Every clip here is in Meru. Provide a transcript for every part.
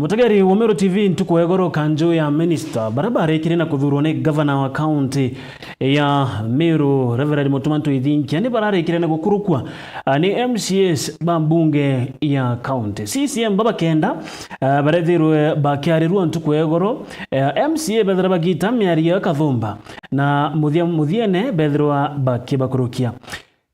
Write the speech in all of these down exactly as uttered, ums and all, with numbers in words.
Mutegeri wa Meru T V, ntuku ya igoro kanju ya minister, baria barikire na kuthurwa ni gavana wa county ya Meru, Reverend Mutuma Ntwithinkia, ni bararikire na gukurukua, ah, ni M C As ba mbunge ya county. C C M baba kenda, ah, barethirwe bakiarirua ntuku ya igoro, eh, M C A bethira bagita miario ya kathumba, na muthia-, muthiene bethirwa bakibakurukia.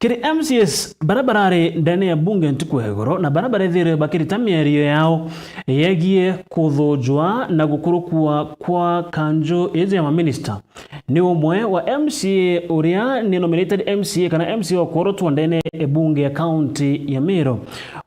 Kiri M C As baria barari ndene ya bunge ntuku ya igoro na baria barethirwe bakirita miario yao yegie kuthujwa na gukurukua kwa kanju iji ya maminista, ni umwe wa M C A uria ni nominated M C A kana M C A wa kworotwa ndene ya bunge ya county ya Meru,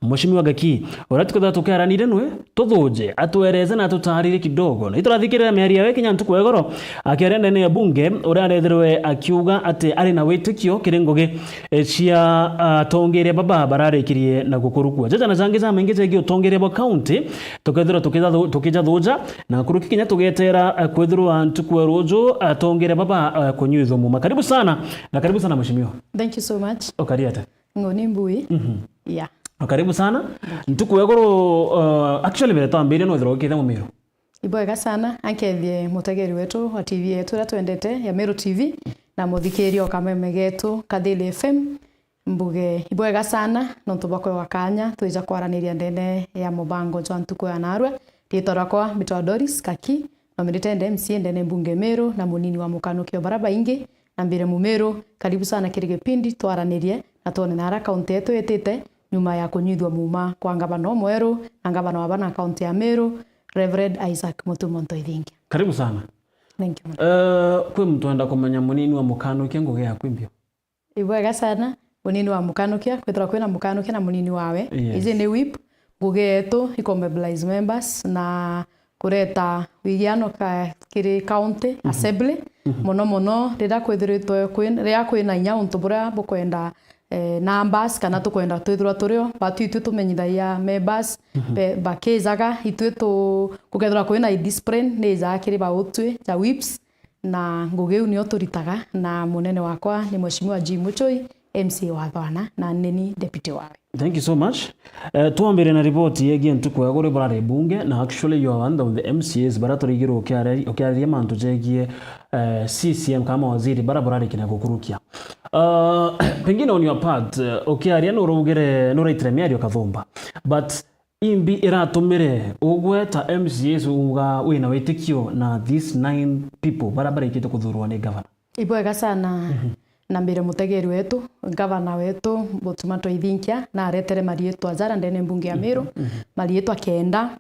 Mheshimiwa Gaki, uria tukwithirwa tukiaranire nwe, tuthuje, atwereze na atutaarire kidogo. Na iturathikirira miario yawe kinya ntuku ya igoro, akiaria ndene ya bunge, uria arethirwe akiuga ati ari na witikio kiri ngugi, eh, cia, ah, atongeria baba bararikirie na gukurukua. Jaja na jangi jamaingi jegie utongeria bwa county, tukethirwa tukijathu-, tukijathuja, na kuruki kinya tugetera, eh, kwithirwa ntuku ya ruju, atongeria baba, eh, kunyuithwa muma. Karibu sana, na karibu sana mheshimiwa. Thank you so much. Ukari ata? Ngoni mbui. Mhm. Yeah. Karibu sana. Ntuku ya igoro, uh, actually, vile twambirie, no ithirwa ukite Mumiru. Ibwega sana, ankethie mutegeri wetu wa T V yetu iria twendete ya Meru T V, na muthikiria o kameme getu Kathili F M. Mbuge ibwega sana nontu bwa kwewa kanya twija kwaraniria ndene ya mubango jwa ntuku ya narua. Riitwa riakwa mbitwa Doris Kaki, nominated M C A ndene mbunge Meru na munini wa mukanukio bara baingi. Na mbire Mumiru, karibu sana kiri gipindi twaranirie na twone nara kaunti yetu itite nyuma ya kunyuithua muuma kwa ngavana umweru na ngavana wa bana kaunti ya Meru, Reverend Isaac Mutuma Ntwithinkia. Karibu sana. Thank you. Eh, kwi muntu wenda kumenya munini wa mukanukia ngugi yaku imbio? Ibwega sana, munini wa mukanukia, kwithirwa kwina mukanukia na munini wawe. Yes. Iji ni whip, ngugi yetu i ku mobilize members na kureta wigiano ka-, kiri county assembly, mono mono riria kwithiritwe kwin-, riria kwina inya untu buria bukwenda, eh, numbers kana tukwenda twithirwa turio, batu itwi tumenyithagia members be-, bakijaga, itwi tu-, gukethirwa kwina discipline ni ijaga kiri bautwi ja whips, na ngugi iu nio turitaga, na munene wakwa ni Mheshimiwa Jim Muchoi, M C A wa Thwana, na nini deputy wawe. Thank you so much. Eh, twambire na riboti yegie ntuku ya igoro burari bunge, na actually you are one of the M C As bara turigirwe ukiare-, ukiariria mantu jegie, eh, C C M kana mawaziri bara burari kinya gukurukia. Uh, pengine on your part, eh, ukiaria nuraugire, nuraitire miario kathumba. But imbi iratumire ugweta M C As uga wina witikio na these nine people bara barikite kuthurwa ni gavana? Ibwega sana. Mhm. Na mbire mutegeri wetu, ngavana wetu, Mutuma Ntwithinkia, na aretere mariitwa jara ndene mbunge ya Meru, mhm, mariitwa kenda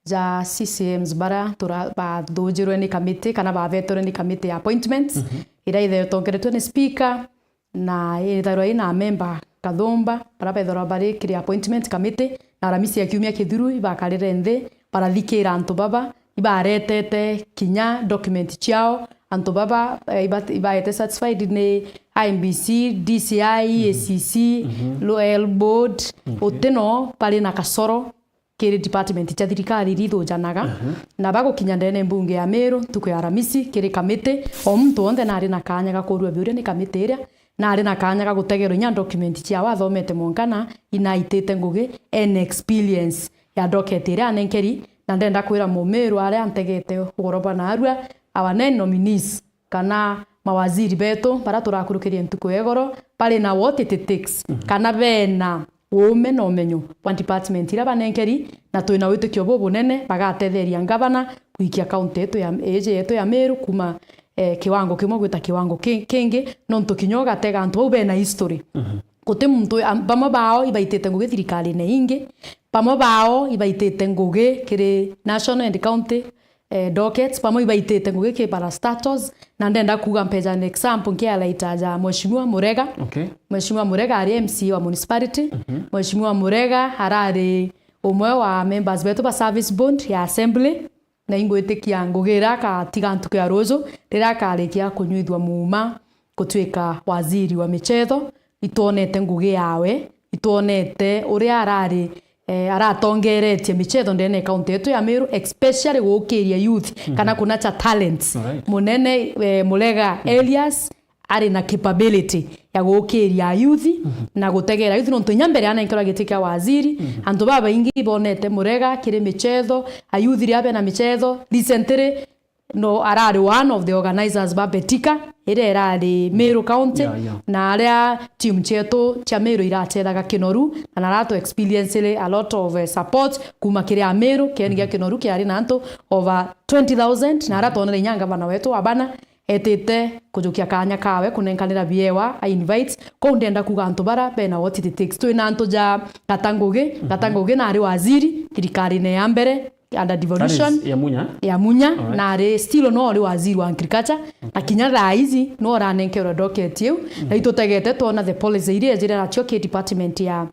ja C C Ms bara tura-, bathujirwe ni kamiti kana baveterwe ni kamiti ya appointments, mhm, iria ithetongeretwe ni speaker, na ithirwa ina memba kathumba, bara bethirwa bari kiri appointment committee, na Aramisi ya kiumia kithiru ibakarire nthi, barathikira antu baba, ibaretete kinya document ciao, antu baba, eh, iba-, ibaete satisfied ni I E B C, D C I, mhm, E A C C, mhm, Royal Board, okay, utino bari na kasoro kiri department cia thirikari iria ithujanaga, aha, na bagukinya ndene mbunge ya Meru ntuku ya Aramisi kiri kamiti, o muntu wonthe nari na kanya ga kurua biuria ni kamiti iria, nari na kanya ga gutegerwa inya document ciawe athomete mwanka na inaitite ngugi, ena experience ya docket iria anenkeri, na ndenda kwira Mumiru aria antegete ugoro bwa narua, our nine nominees, kana mawaziri betu baria turakurukirie ntuku ya igoro, bari na what it takes, mhm, kana bena uume na umenyo bwa department iria banenkeri, na twina witikio bubunene bagatetheria ngavana kwikia kaunti yetu ya, iji yetu ya Meru kuma, eh, kiwango kimwe gwita kiwango ki-, kingi, nontu kinya ugatega antu bau bena history. Mhm. Guti muntu, am-, bamwe bao ibaitite ngugi thirikarine ingi, bamwe bao ibaitite ngugi kiri national and county eh, dockets, bamwe ibaitite ngugi ki parastatals, na ndenda kuuga mpeja an example nkialaita ja Mheshimiwa Murega. Okay. Mheshimiwa Murega ari M C A wa municipality. Mhm. Mheshimiwa Murega arari umwe wa members betu ba service board ya assembly, na ingwitikia ngugi iria akatiga ntuku ya ruju, riria akarikia kunyuithua muuma gutuika waziri wa michetho, itwonete ngugi yawe, itwonete uria arari, eh, aratongeretie michetho ndene ya kaunti yetu ya Meru, especially gukiria youth, mhm, kana kunacha talents. Alright. Munene, eh, Murega, mhm, Elias ari na capability ya gukiria youth na gutegera youth, nontu inya mbere anenkerwa giti kia waziri, antu babaingi ibonete Murega kiri michetho, ayouth riria bena michetho, recently no arari one of the organizers ba Betika, iria irari Meru County, Yeah, yeah. na aria team cietu cia Meru iratethaga kinoru, na naratu experience a lot of, eh, support kuma kiri Ameru, kieni gia kinoru kiari na antu over twenty thousand, na aria twonere inya ngavana wetu wa bana etite kujukia kanya kawe kunenkanira biewa, a invite. Kou ndenda kuga antu bara bena what it takes. Twina antu ja Gata Ngugi, Gata Ngugi nari waziri thirikarine ya mbere under devolution. That is ya Munya. Ya Munya, Alright. na ari still no ari waziri wa agriculture, na kinya thaa ici no aranenkerwa docket iu, na itutegete twona the policy iria ejire nacio ki department ya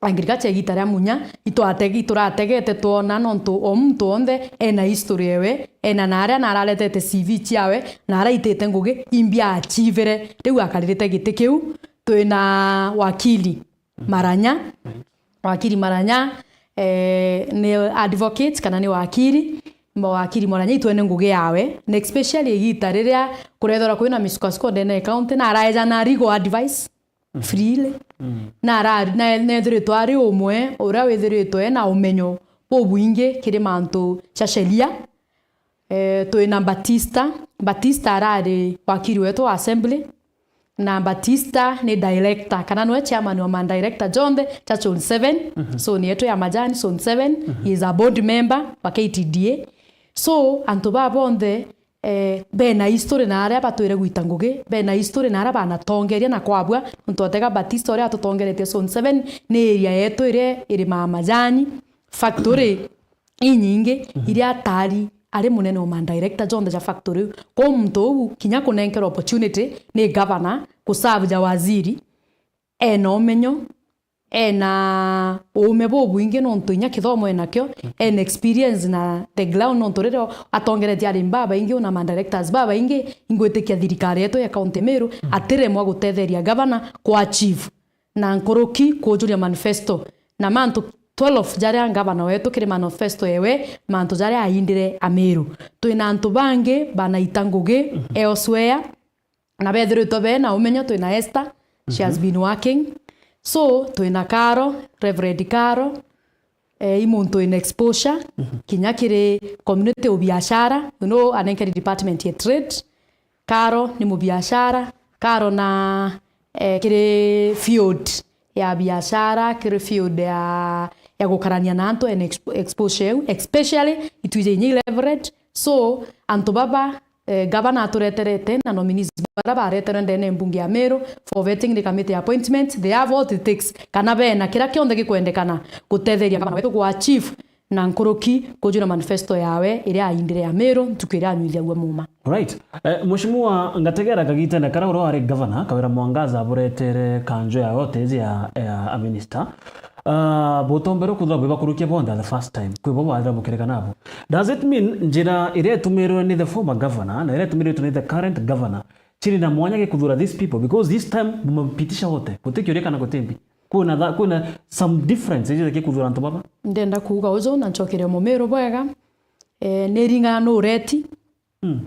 agriculture igita ria Munya, itwategi-, iturategete twona nontu o muntu onthe ena history ewe, ena na aria nararetete C V ciawe, na araitite ngugi imbi achivire, riu akaririte giti kiu. Twina wakili Maranya. Wakili Maranya, eh, ni advocate kana ni wakili. Wakili Maranya itwene ngugi yawe. Na especially igita riria kurethirwa kwina misukasuko ndene ya county, na araeja na legal advice freely. Na ara-, na, nethiritwe ari umwe uria withiritwe ena umenyo bubwingi kiri mantu ja sheria. Eh, twina Batista. Batista arari wakili wetu wa assembly. Na Batista ni director, kana niwe chairman wa ma director jonthe ja zone seven. So ni yetu ya majani zone seven. He is a board member wa K T D A. So antu baa bonthe, eh, bena history na aria batwire gwita ngugi, bena history na aria banatongeria na kwabua. Nontu otega Batista uria atutongeretie zone seven, ni area yetu iria irimaa majani, factory inyingi iria atari ari munene wa ma director jonthe ja factory iu. Kwou muntu uu kinya kunenkerwa opportunity ni governor kuserve ja waziri, ena umenyo, ena uume bubwingi nontu inya kithomo enakio, ena experience na the ground nontu riria atongeretie arimi babaingi na ma directors babaingi, ingwitikia thirikari yetu ya County Meru atiremwa gutetheria governor ku achieve na nkuruki kujuria manifesto na mantu twelve jaria ngavana wetu kiri manifesto ewe, mantu jaria aindire Ameru. Twina antu bangi banaita ngugi elsewhere, na bethiritwe bena umenyo. Twina Esther, she has been working. So twina Karo, Reverend Karo, eh, i muntu wina exposure kinya kiri community o biashara, you know, anenkeri department ya trade. Karo ni mubiashara, Karo na, eh, kiri field ya biashara, kiri field ya, ya gukarania na antu and exp-, exposure iu, especially itwije inya i leverage. So antu baba, eh, gavana atureterete na nominees bara bareterwe ndene mbunge ya Meru for vetting ni committee appointment, they have what it takes, kana bena kira kionthe gikwendekana gutetheria gavana wetu ku achieve na nkuruki kujura manifesto yawe iria aindire ya Meru ntuku iria anyuithiagua muma. Right. Eh, Mheshimiwa, ngategera kagitene karia uria wari governor, Kawira Mwangaza, aburetere kanjo ya yote iji ya, ya a minister. Ah, butombere kuthura bwi bakurukia bonthe the first time. Kwi bo bathira bukirika nabo. Does it mean njira iria itumirwe ni the former governor na iria itumiritwe ni the current governor chiri na mwanya gikuthura these people? Because this time bumapitisha wote. Guti kiuria kana guti mbi. Kwina tha-, kwina some difference iji gikuthura antu baba? Ndenda kuuga uju na ncokerie Mumiru bwega. Eh, ni ringana nu ureti. Mm.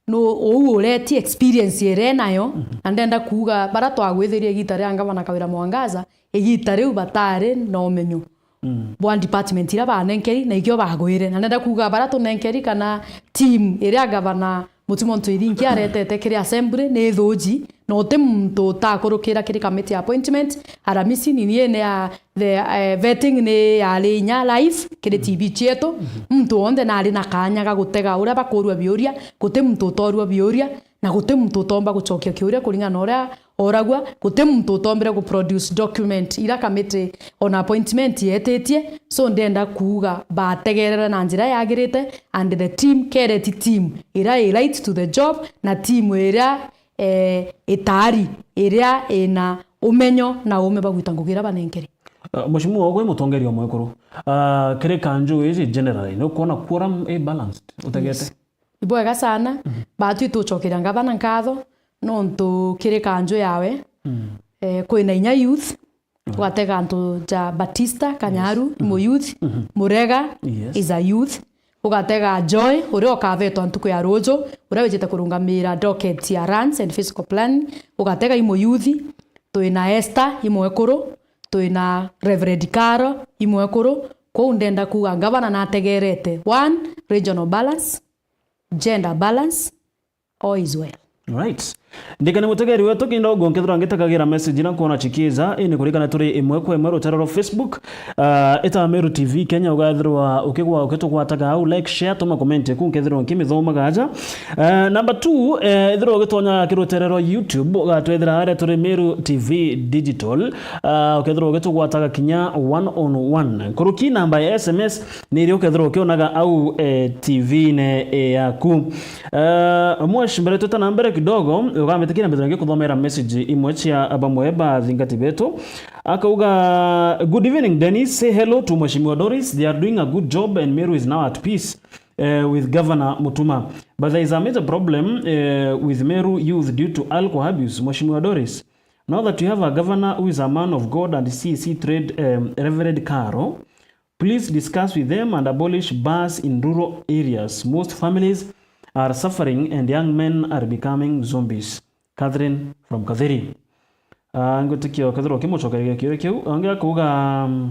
Nu uu ureti experience iria enayo. Mhm. Na ndenda kuuga bara twagwithirie igita ria ngavana Kawira Mwangaza, igita riu batari na umenyo Mm. bwa department iria banenkeri na ikio bagwire. Na ndenda kuuga bara tunenkeri kana team iria gavana Mutuma Ntwiri inki aretete kiri assembly ni ithuji, na uti muntu utakurukira kiri committee appointment. Aramisi nini ene ya the, eh, vetting ni yari inya live kiri T V cietu. Muntu wonthe nari na kanya ga gutega uria bakurua biuria, guti muntu utorua biuria, na guti muntu utomba gucokia kiuria kuringana na uria oragua, guti muntu utombire ku produce document ira committee on appointment yetitie. So ndenda kuuga bategerere na njira yagirite, and the team, kereti team ira i right to the job, na team ira, eh, itari, iria ina umenyo na ume bagwita ngugi ira banenkeri. Uh, Mheshimiwa, ugwe mutongeria umwe kuru. Uh, kiri kanju iji generally, ni ukwona quorum i balanced, utegete? Yes. Ibwega sana. Mhm. Batwi tucokeria ngavana nkatho, nontu kiri kanju yawe, Mm. eh, kwina inya youth, Right. Gwatega antu ja Batista Kanyaru, Yes. ni mu youth, Mhm. Murega Yes. is a youth. ugatega Joy, uria ukavetwa ntuku ya ruju, uria wijite kurungamira docket ya lands and physical planning, ugatega i muyuthi, twina Esther, i mwekuru, twina Reverend Carol, i mwekuru. Kwou ndenda kuuga ngavana nategerete, one, regional balance, gender balance, all is well. Right. Ndikane mutegeri wetu, kidogo nkethirwa ngitagagira message na kuona chikiza, ini kurikana turi imwe kwa imwe rutere rwa Facebook, ah, ita Meru T V Kenya, ugathirwa ukigwa ukitugwataga au, like, share, tuma comment ku, nkethirwa nkimithoma gaja. Eh, number two, eh, ethirwa ugitonya ki rutere rwa YouTube, ugatwethira aria turi Meru T V Digital, ah, ukethirwa ugitugwataga kinya one on one. Nkuruki namba ya S M S ni iria ukethirwa ukionaga au, eh, T V-ine, eh, yaku. Eh, mweshi, mbere twita na mbere kidogo, ugamitikiria mbere ngikuthomera message imwe cia bamwe ba thingati betu. Akauga, "Good evening, Dennis. Say hello to Mheshimiwa Doris. They are doing a good job and Meru is now at peace, eh, with Governor Mutuma. But there is a major problem, eh, with Meru youth due to alcohol abuse. Mheshimiwa Doris, now that you have a governor who is a man of God and C C trained, um, Reverend Caro, please discuss with them and abolish bars in rural areas. Most families are suffering and young men are becoming zombies." Catherine from Kathiri. Ah, ngutikia ukethirwa ukimucokereria kiuria kiu. Angi akuuga, um,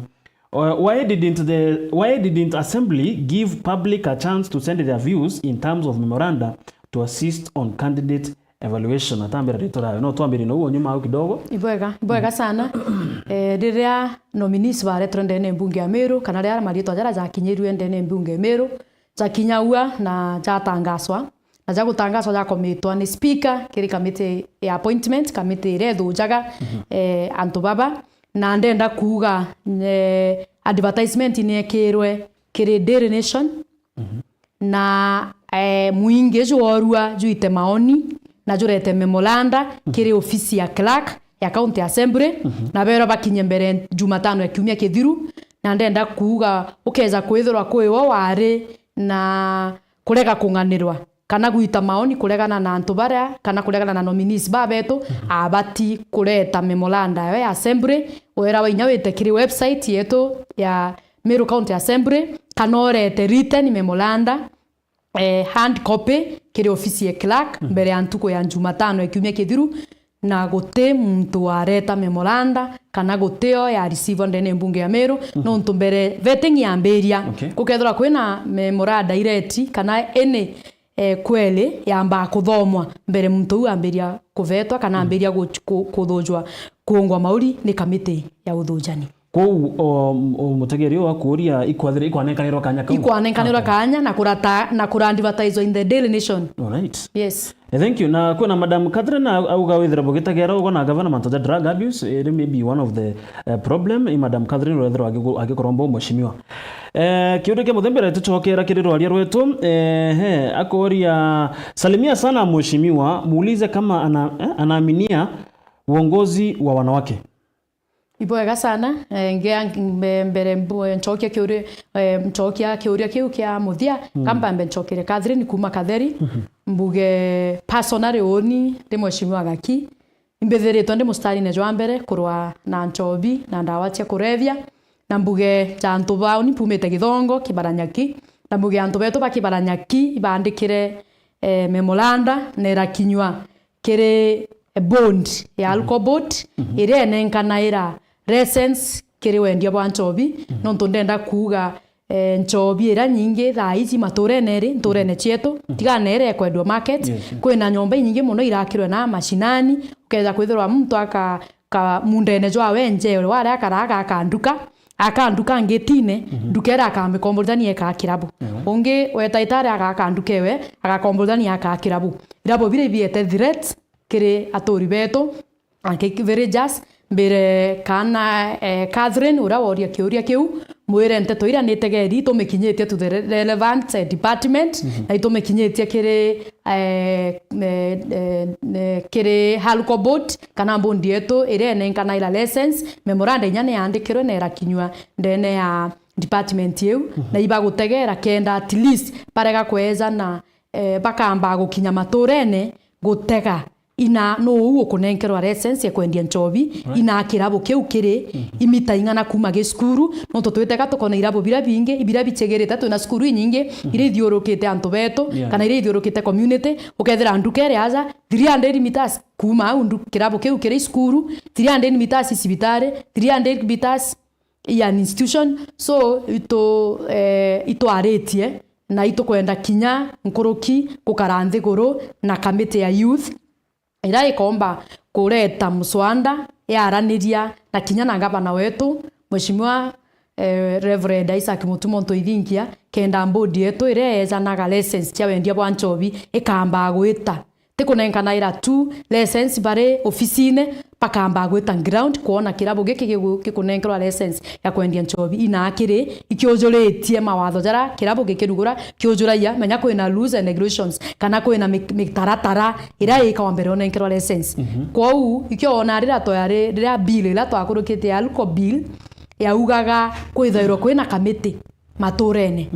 uh, "Why didn't the, why didn't assembly give public a chance to send their views in terms of memoranda to assist on candidate evaluation?" Atambira ritwa rawe. No twambirie nau nyuma au kidogo. Ibwega, ibwega sana. Eh, riria nominees baretwe ndene mbunge ya Meru, kana riria mariitwa jaria jakinyirue ndene mbunge ya Meru, jakinya ua na jatangaswa, na jagutangaswa jakomitwa ni speaker kiri kamiti ya appointment, kamiti iria ithujaga, eh, antu baba. Na ndenda kuuga, eh, advertisement niekirwe kiri Daily Nation, na, eh, mwingi jworua jwite maoni na jurete memoranda kiri ofisi ya clerk ya County Assembly, na berwa bakinye mbere Jumatano ya kiumia kithiru. Na ndenda kuuga, ukeja kwithirwa kwiwe wari na kurega kung'anirwa kana gwita maoni kuregana na antu baria, kana kuregana na nominees ba betu, abati kureta memoranda yawe ya assembly, wera wa inya wite kiri website yetu ya Meru County Assembly, kana urete written memoranda, eh, hand copy kiri ofisi ya clerk mbere ya ntuku ya Jumatano ya kiumia kithiru, na guti muntu wareta memoranda kana guti o ya receive ndene mbunge ya Meru, nontu mbere vetting yambiria, okay, gukethirwa kwina memoranda ireti kana any, eh, kweli yambaa kuthomwa mbere muntu uu ambiria kuvetwa kana ambiria gu-, ku-, kuthujwa, kuungwa mauri ni kamiti ya uthujani. Kwou, o, o mutegeri uyu akuuria, ikwathire, ikwanenkanirwa kanya kau? Ikwanenkanirwa kanya na kurata, na kura advertiswa in the Daily Nation. Alright. Yes. Eh, thank you. Na kwina Madam Catherine au-, auga withira bugitegera ugo na gavana mantu ja drug abuse, iri maybe one of the, eh, problem. I Madam Catherine urethirwa agiku-, agikoromba mheshimiwa. Eh, kiuria kia muthembere tuchokera kiri rwaria rwetu. Eh, he, akuuria, "Salimia sana mheshimiwa, muulize kama ana-, eh, anaaminia uongozi wa wanawake." Ibwega sana, eh, ngea mbe-, mbere mbu-, nchokia kiuria, eh, nchokia kiuria kiu kia muthia, kamba mbe nchokere Catherine kuma Katheri, mbuge personally uni ndi mheshimiwa Gaki, imbithiritwe ndi mustarine jwa mbere kurwa na nchobi na ndawa cia kurevya, na mbuge ja antu ba uni mpumite Githongo, Kibaranyaki, na mbuge antu betu ba Kibaranyaki ibandikire, eh, memoranda na irakinywa kiri board ya alcohol board, iria enenkanaira license kiri wendia bwa nchobi, nontu ndenda kuuga, eh, nchobi iria nyingi thaa iji maturene iri, nturene cietu, tiga na iria ikwendwa market, yes, kwina nyomba inyingi mono irakirwe na mashinani, ukeja kwithirwa muntu aka-, ka-, mundene jwawe njewe, waria akara aga akanduka, akanduka ngitine, nduka iria akamikomborithania ikaa kirabu. Ungi weta itari agaka nduka ewe, agakomborithania akaa kirabu. Irabo biria ibiete threat kiri aturi betu, na ki villagers, mbire kana, eh, Catherine, uria woria kiuria kiu, mwire nteto iria nitegeri tumikinyitie to the re-, relevant, eh, department, na itumikinyitie kiri, eh, eh, eh, eh, kiri alcohol board, kana board yetu iria enenkanaira license, memoranda inya niyandikirwe na irakinywa ndene ya department iu, na ibagutegera kenda at least barega kwejana, eh, bakamba gukinya maturene gutega ina nuu ukunenkerwa license ya kwendia nchobi, ina kirabu kiu kiri imita ing'ana kuuma gi cukuru, nontu twitega tukona irabu biria bingi, biria bichigirite, twina cukuru inyingi iria ithiurukite antu betu, kana iria ithiurukite community, ukethira nduka iri aja, three hundred meters kuuma au ndu-, kirabu kiu kiri cukuru, three hundred meters cibitari, three hundred meters ya an institution. So, itu, eh, itwaritie na itukwenda kinya nkuruki gukara nthiguru na kamiti ya youth iria ikomba kureta muswanda yaraniria na kinya na ngavana wetu, Mheshimiwa, eh, Reverend Isaac Mutuma Ntoithinkia, kenda board yetu iria yejanaga license cia wendia bwa nchobi ikambaa gwita. Ti kunenkanaira tu license bari ofisine, bakambaa gwita ground kwona kirabu giki gigu-, gikunenkerwa license ya kwendia nchobi inaa kiri ikiujuritie mawatho jaria kirabu gikirugura kiujuragia, menya kwina rules and regulations, kana kwina mi-, mitaratara iria ikagwa mbere unenkerwa license. Kwou, ikio wona riria twari, riria bill iria twakurukitie ya alcohol bill, yaugaga kwithairwa kwina kamiti maturene.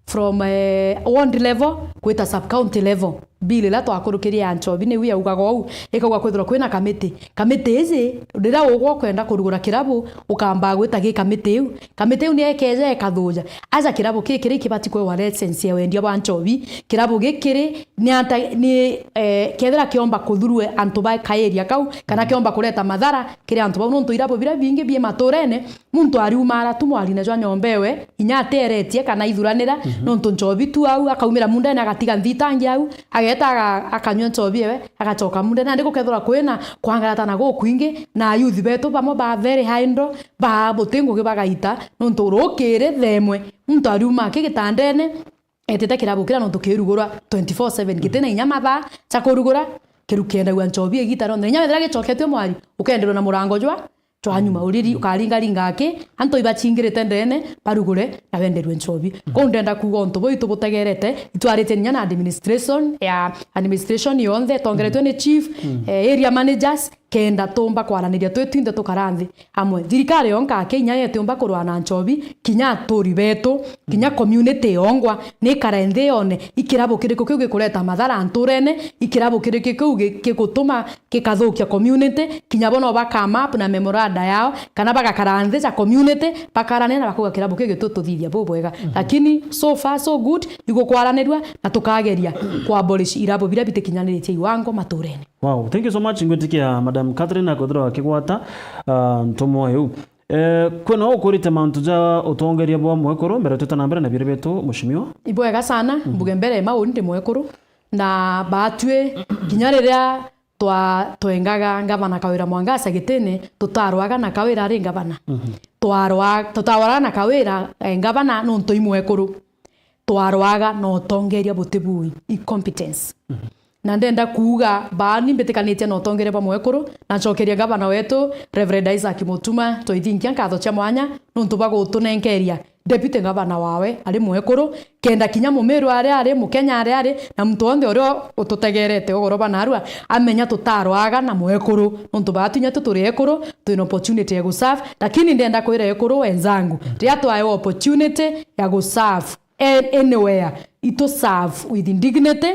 From, eh, ward level gwita sub county level. Bill iria twakurukirie ya nchobi niu yaugaga uu, ikauga kwithirwa kwina kamiti. Kamiti iji, riria ugwa ukwenda kurugura kirabu, ukambaa gwita gi kamiti iu. Kamiti iu ni ikeja ikathuja, aja kirabu kii kiri kibati kwewa license ya wendia bwa nchobi, kirabu gikiri ni ata, ni, eh, kethira kiomba kuthurue antu ba ka area kau, kana kiomba kureta mathara kiri antu bau, nontu irabu biria bingi bi maturene, muntu ariumara tu mwarine jwa nyomba ewe, inya atieretie kana ithuranira, nontu nchobi tu au, akaumira mundene agatiga nthitangi au, ageta aga-, akanyua nchobi ewe, agachoka mundene. Nandi gukethirwa kwina kwangaratana gukwingi, na ayuthi betu bamwe ba very high ndo, ba buti ngugi bagaita, nontu rukiri themwe, muntu ariuma aki gitandene, etite kirabu kiria nontu kirugurwa twenty-four seven, gitina inya mathaa ja kurugura, kiru-, kiendagua nchobi igita rionthe. Inya wethira gicoketue mwari, ukenderwa na murango jwa, jwa nyuma, uriri, ukaringaringa aki, antu ibachingirite ndene, barugure, na wenderue nchobi. Kou ndenda kuuga untu buu itubutegerete, itwaritie inya na administration ya, administration yonthe, itongeretue ni chief, eh, area managers, kenda tumba kwaraniria twi twinthe tukara nthi amwe. Thirikari yonka aki inya yetiumba kurua na nchobi, kinya aturi betu, kinya community yongwa, ni ikare nthi yone ikirabu kiriku kiu gikureta mathara nturene, ikirabu kiriku kiu gi-, gigutuma gikathukia community, kinya bo no ba come up na memoranda yao, kana bagakara nthi ja community, bakarania na bakuga kirabu kiu gitututhithia bubwega. Lakini so far so good, igukwaranirua na tukageria ku abolish irabu biria bitikinyaniritie iwango maturene. Wow, thank you so much. Ngwitikia Madam Catherine akwithirwa akigwata, ah, ntumwa iu. Eh, kwina ukurite mantu ja utongeria bwa mwekuru mbere twita na mbere na biria bietu, Mheshimiwa? Ibwega sana, mbuge mbere ma uni ndi mwekuru, na batwi kinya riria twa-, twengaga ngavana Kawira Mwangaza gitine, tutarwaga na Kawira ari ngavana. Twarwa-, tutarwaga na Kawira, eh, ngavana nontu i mwekuru. Twarwaga na utongeria buti bui, incompetence. Na ndenda kuuga, baani mbitikanitie na utongeria bwa mwekuru, na ncokeria ngavana wetu, Reverend Isaac Mutuma Ntoithinkia nkatho cia mwanya, nontu bwa gutunenkeria deputy ngavana wawe ari mwekuru, kenda kinya mumiru aria ari, Mukenya aria ari, na muntu wonthe uria ututegerete ugoro bwa narua, amenya tutarwaga na mwekuru, nontu baatu inya tu turi ekuru, twina opportunity ya guserve, lakini ndenda kwira ekuru wenzangu, riria twaewa opportunity ya guserve, a-, anywhere, itu serve with dignity,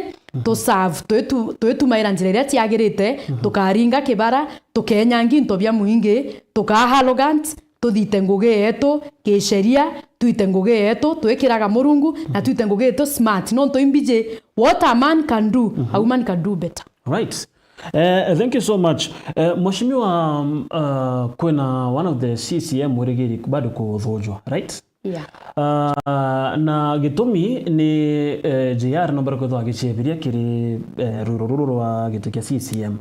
tu serve, twitu-, twitumaira njira iria ciagirite, tukaringa kibara, tukenyangi into bia mwingi, tukaa arrogant, tuthite ngugi yetu giceria, twite ngugi yetu twikiraga Murungu, na twite ngugi yetu smart. Nontu imbiji, what a man can do, a woman can do better. Right. Eh, thank you so much. Eh, Mheshimiwa, um, uh, kwina one of the C C M wirigiri bado kuthujwa, right? Yeah. Ah, na gitumi ni, eh, J R nombere kwithwa agiciebiria kiri, eh, rwiro ruru rwa giti kia C C M.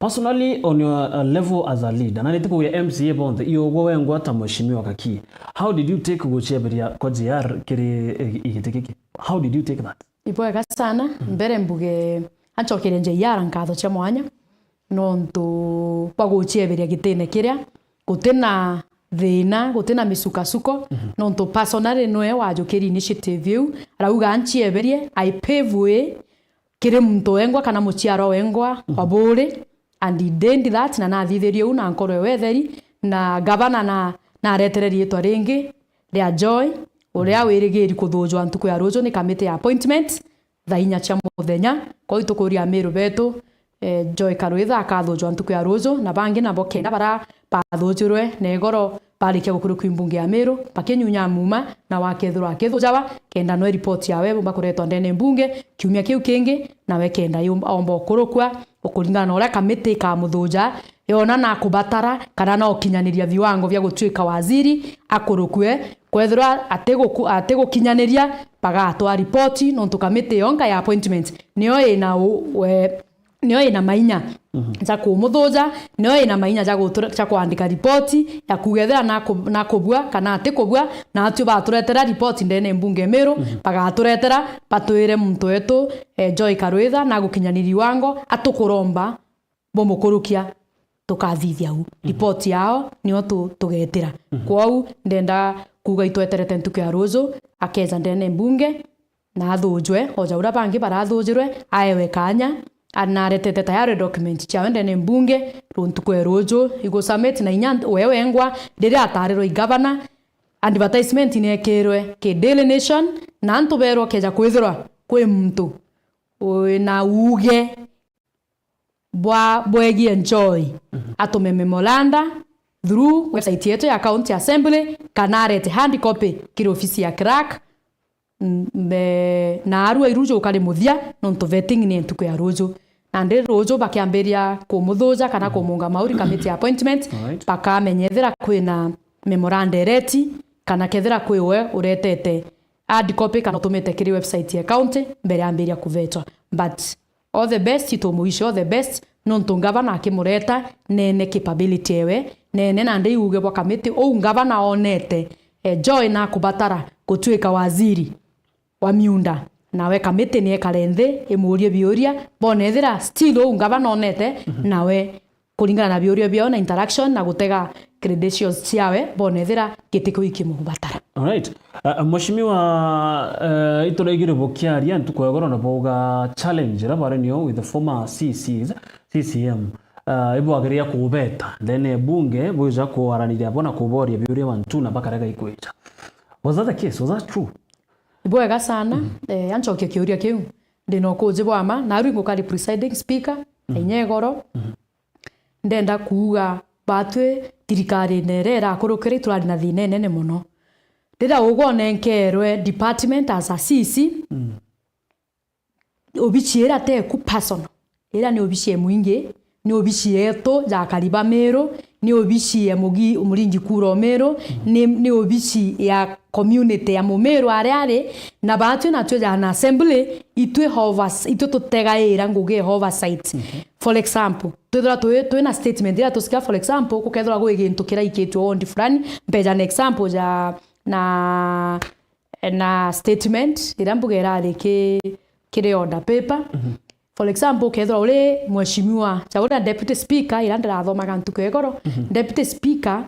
Personally, on your, uh, level as a leader, na nitikuuria M C A bonthe, iugwe wengwa ta Mheshimiwa Gaki, how did you take guciebiria kwa J R kiri, eh, igiti giki? How did you take that? Ibwega sana. Mbere mbuge, ancokeria J R nkatho cia mwanya nontu bwa gucieberia gitine kiria gutina thina, gutina misukasuko, nontu personally nwe wajukirie initiative iu, arauga ancieberie, I pave way kiri muntu wengwa kana muciarwa wengwa wa buri, and he did that, na nathithirie uu na nkoro ewe etheri, na ngavana na, naretere riitwa ringi ria Joy, uria wirigiri kuthujwa ntuku ya ruju ni kamiti ya appointment, thaa inya cia muthenya. Kwou itukuria Amiru betu, eh, Joy Karwitha akathujwa ntuku ya ruju, na bangi nabo kenda bara bathujirwe na igoro barikia gukurukua i mbunge ya Meru, bakinyunya muma, na wakethirwa akithujawa, kenda nwe ripoti yawe yumba kuretwa ndene mbunge kiumia kiu kingi, nawe kenda yum-, omba ukurukua, ukuringana na uria kamiti ikamuthuja, yona na kubatara kana no ukinyaniria viwango vya gutuika waziri, akurukue. Kwethirwa atiguku-, atigukinyaniria, bagatwa ripoti, nontu kamiti yonka ya appointment niyo ina u-, we-, niyo ina mainya ja kumuthuja, niyo ina mainya ja gutura-, ja kwandika ripoti ya kuuga ethira naku-, nakubua kana atikubua, na atio baturetera ripoti ndene mbunge Meru, bagaturetera, batwire muntu wetu, eh, Joy Karwitha nagukinyaniri wango, atukuromba bumukurukia, tukathithia u. Ripoti yao nio tu-, tugetira. Kwou ndenda kuuga itweterete ntuku ya ruju, akeja ndene mbunge, na athujwe, o ja uria bangi barathujirwe, aewe kanya, a-, na aretete tayari document ciawe ndene mbunge, runtuku e ruju, igu submit na inya we wengwa, riria atarirwe i gavana, advertisement niekirwe ki Daily Nation, na antu berwa keja kwithirwa kwi muntu wina uuge bwa, bwegie Joy, atume memoranda through website yetu ya County Assembly, kana arete hard copy kiri ofisi ya clerk, mm, mbe-, na arua iruju ukari muthia, nontu vetting ni ntuku ya ruju. Nandi ruju bakiambiria kumuthuja kana kumunga mauri kamiti ya appointment, Alright. bakamenyethera kwina memoranda ereti, kana kethira kwi we uretete hard copy kana utumite kiri website ya county mbere ambiria kuvetwa. But all the best, itumuwish all the best, nontu ngavana akimureta nene capability ewe, nene nandi iuge bwa kamiti uu ngavana onete, eh, Joy nakubatara gutuika waziri wa miunda, nawe kamiti niekare nthi imuurie biuria, bone ethira still uu ngavana onete, nawe kuringana na biuria biao na interaction na gutega credentials ciawe, bone ethira giti kiu ikimubatara. Alright. Uh, Mheshimiwa, uh, ituraigire bukiaria ntuku ya igoro na bauga challenge iria bari nio with the former C Cs, C C M, uh, ibwagiriria kubeta ndene bunge bwija kwaraniria bo na kuboria biuria bantu na bakarega ikwija. Was that the case? Was that true? Ibwega sana. Eh, ancokia kiuria kiu. Ndina ukuji bwa ma, na aru ngukari presiding speaker, na inya igoro. Ndenda kuuga, batwi thirikarine iria irakurukira iturari na thina inene mono. Riria ugwa unenkerwe department as a C C, obici iria teku personal, iria ni obici ya mwingi, ni obici yetu ja akari ba Meru, ni obici ya Mugi-, Muringi Kura o Meru, ni, ni obici ya community ya Mumeru aria ari, na batwi natwi ja na assembly, itwi hovers-, itwi tutegaira ngugi ya oversight. For example, twithirwa twi, twina statement iria tusikia, for example, gukethirwa gwi gintu kiraikitwe ward fulani, mbeja na example ja na, na statement iria mbuga irari ki, kiri order paper. For example, ukethirwa uri mheshimiwa, ja uria deputy speaker, iria ndirathomaga ntuku ya igoro, deputy speaker,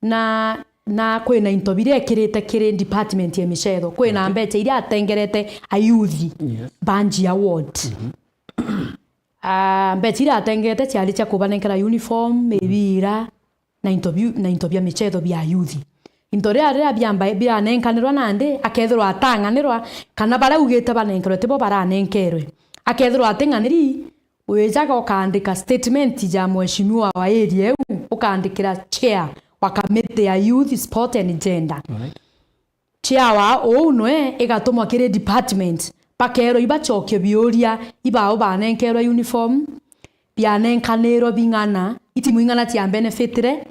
na, na kwina into biria ekirite kiri department ya micetho, kwina mbeca iria atengerete ayuthi, yes, banji ya ward. Ah, mbeca iria atengete ciari cia kubanenkera uniform, mibira, na into biu, na into bia micetho bia ayuthi. Into riria, riria biamba biranenkanirwa nandi, akethirwa atang'anirwa, kana baria augite banenkerwe tibo baranenkerwe. Akethirwa ating'aniri, wijaga ukaandika statement ja mheshimiwa wa area iu, ukaandikira chair wa committee ya youth, sport and gender. Alright. Chair wa uu nwe igatumwa kiri department, bakerwa ibacokie biuria, ibao banenkerwe uniform, bianenkanirwe bing'ana, itimu ing'ana cia benefitire,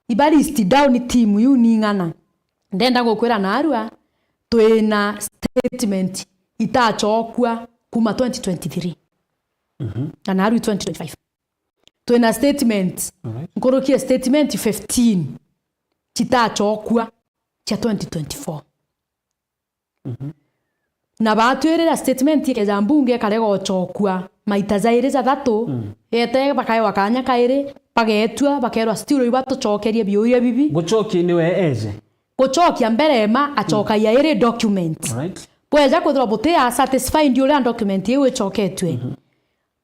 iba list down timu iu ni ing'ana. Ndenda gukwira narua, twina statement itacokua kuma twenty twenty-three. Mhm. Na narua twenty twenty-five. Twina statement, alright, nkuruki ya statement fifteen citacokua cia twenty twenty-four. Mhm. Na batwirira statement ikeja mbunge ikarega gucokua maita jairi jathatu, mm, yete bakaewa kanya kairi, bagetua, bakerwa still ibatucokerie biuria bibi. Gucokia niwe eje? Gucokia mbere ma acokagia iri document. Alright. Bweja kwithirwa buti a satisfied uria document iu icoketue. Mhm.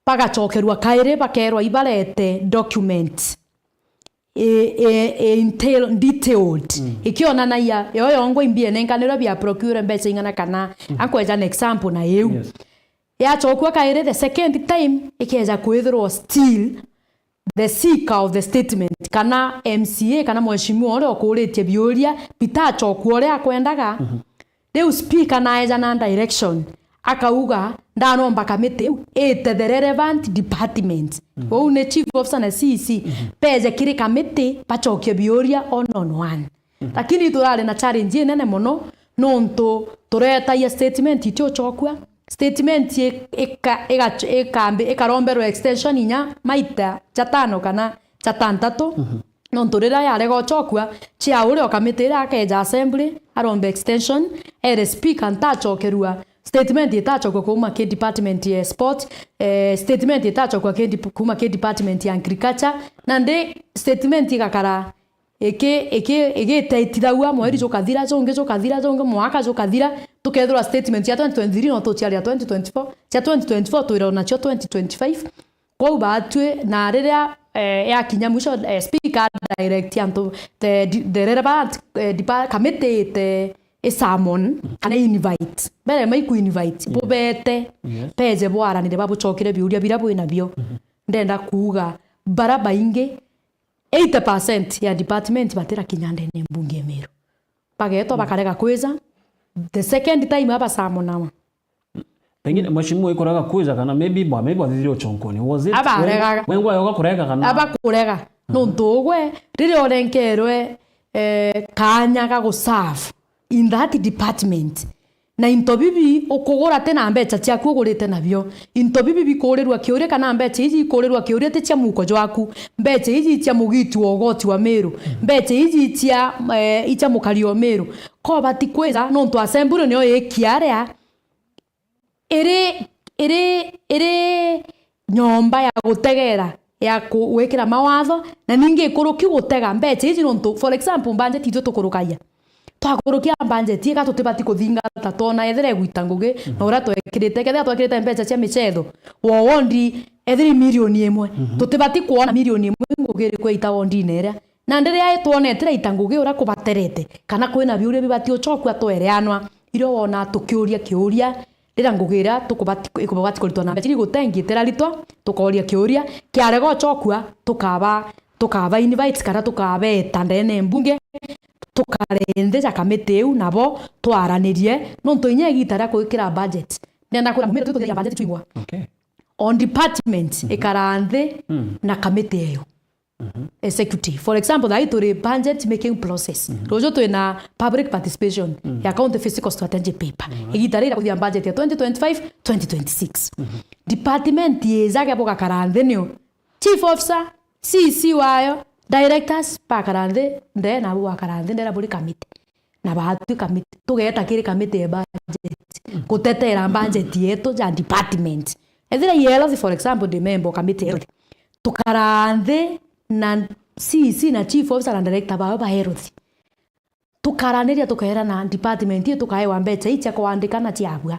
Bagacokerua kairi, bakerwa ibarete document i, i, i entail-, detailed. Mm. Ikionanagia yo yongwa imbia inenkanirwe bia procure mbeca ing'ana kana, mm, ankweja an example na iu. Yes. Yachokua kairi, the second time, ikeja kwithirwa still the seeker of the statement, kana M C A, kana mheshimiwa uria ukuritie biuria bitachokua uria akwendaga. Mhm. Riu speaker naeja na direction, akauga, ndanomba kamiti iu ite the relevant department. Mhm. Uu ni chief officer na C E C, mhm, beje kiri kamiti, bachokie biuria one on one. Mhm. Lakini turari na challenge inene mono, nontu turetagia statement itiuchokua. Statement i-, ika-, iga-, ikambi-, ikaromberwa extension inya maita jatano kana jatantatu. Mhm. Nontu riria yarega uchokua, chair uria o kamiti iria akeja assembly, arombe extension, ere speaker, ntachokerua statement itachokua kuuma ki department ya sport, eh, statement itachokua ki dep-, kuuma ki department ya agriculture, nandi statement igakara iki-, iki-, igiteitithagua, mweri jukathira, jungi jukathira, jungi mwaka jukathira, tukethirwa statement cia twenty twenty-three no tuciaria twenty twenty-four, cia twenty twenty-four twirwa nacio twenty twenty-five. Kwou batwi, na riria, eh, yakinya mwisho, eh, speaker direct antu, the, the relevant, eh, depa-, committee ite i summon, kana invite. Mbere maiku invite, yes, bubete, yes, beje bwaranire babuchokere biuria biria bwinabio. Mhm. Ndenda kuuga, bara baingi, eighty percent ya department batirakinya ndene mbunge ya Meru. Bagetwa, mm, bakarega kwija. The second time abasamonawa. Pengine mheshimiwa ikurega kwija kana maybe bwa, maybe wathithire uchonkoni. Was it, abaregaga, wengwa yoga kurega kana? Abakurega. Mhm. Nontu ugwe, riria urenkerwe, eh, kanya ga guserve in that department, na into bibi ukugura ti na mbecha ciaku ugurite nabio. Into bibi bikuurirua kiuria, kana mbecha iji ikuurirua kiuria ti cia muko jwaku. Mbecha iji i cia mugiti wa ugoti wa Meru. Mbecha iji i cia, eh, i cia mukari wa Meru. Ko bati kwija, nontu assembly nio ikiaria iri, iri, iri nyomba ya gutegera, ya ku-, gwikira mawatho, na ningi ikuruki gutega mbecha iji, nontu, for example, budget itwe tukurukagia. Twakurukia budget, ika tutibati kuthingata twona ethira igwita ngugi, mhm, na uria twekirite. Kethira twekirite mbecha cia michetho, wa wondi ethira i milioni imwe, mhm, tutibati kwona milioni imwe ngugi iriku ita wondine iria. Na ndiria twonete iraita ngugi uria kubaterete, kana kwina biuria bibati uchokua twereanwa, irio wona tukiuria kiuria, riria ngugi iria tukubati, ikubati kuritwa na mbecha, iri gutengi itiraritwa, tukooria kiuria, kiarega uchokua, tukaba, tukaba invite kana tukabeta ndene mbunge, tukarendeja kamiti iu nabo twaranirie, nontu inya igita ria gwikira budget. Ndenda kwira mumira tu tuthiria budget twigwa. Okay. On department, mhm, ikara nthi, mm, na kamiti iyo. Mhm. Executive. For example, thai turi budget making process. Mhm. Ruju twina public participation, mhm, ya county fiscal strategy paper. Mhm. Igita rira kuthia budget ya twenty twenty-five, twenty twenty-six. Mhm. Department ijage bugakara nthi niu. Chief officer, C E C wayo, directors, bakara nthi, nde nabo bakara nthi, ndera buri committee. Na batwi kamiti, tugeta kiri kamiti ya budget, gutetera budget yetu ja department. Ethira i health, for example, ndi member o kamiti ya health, tukara nthi na C E C na chief officer na director bao ba health. Tukaraniria, tukaerana department ii tukaewa mbecha ii cia kwandika na ciabua.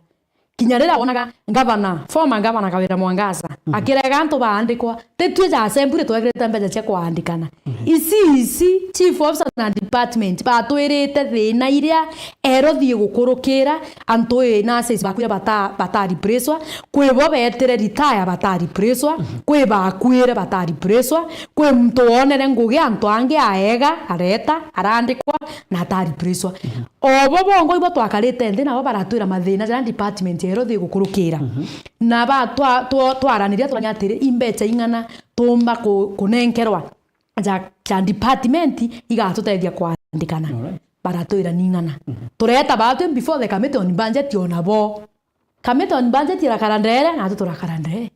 Kinya riria wonaga gavana, former gavana Kawira Mwangaza, mhm, akirega antu baandikwa, ti twi ja assembly twekirite mbecha cia kwaandikana. Mhm. Ici, ici, chief officer na department batwirite thina iria erothi igukurukira, antu ii nurses bakwire bata-, bata replacewa, kwi bo betire retire bata replacewa, mhm, kwi bakwire bata replacewa, kwi muntu wonere ngugi antu angi aega, areta, arandikwa, na ata replacewa. Mhm. O bo bongo ibo twakarite nthi nabo baratwira mathina jaria department ya health igukurukira. Mhm. Na ba twa-, twa-, twaraniria, twarania atiri, i mbecha ing'ana tuumba ku-, kunenkerwa ja, ja department igatutethia kwandikana. Alright. Baratwira ni ing'ana. Mhm. Tureta batwi before the committee on budget ona bo. Committee on budget irakara ndere, natu turakara ndere.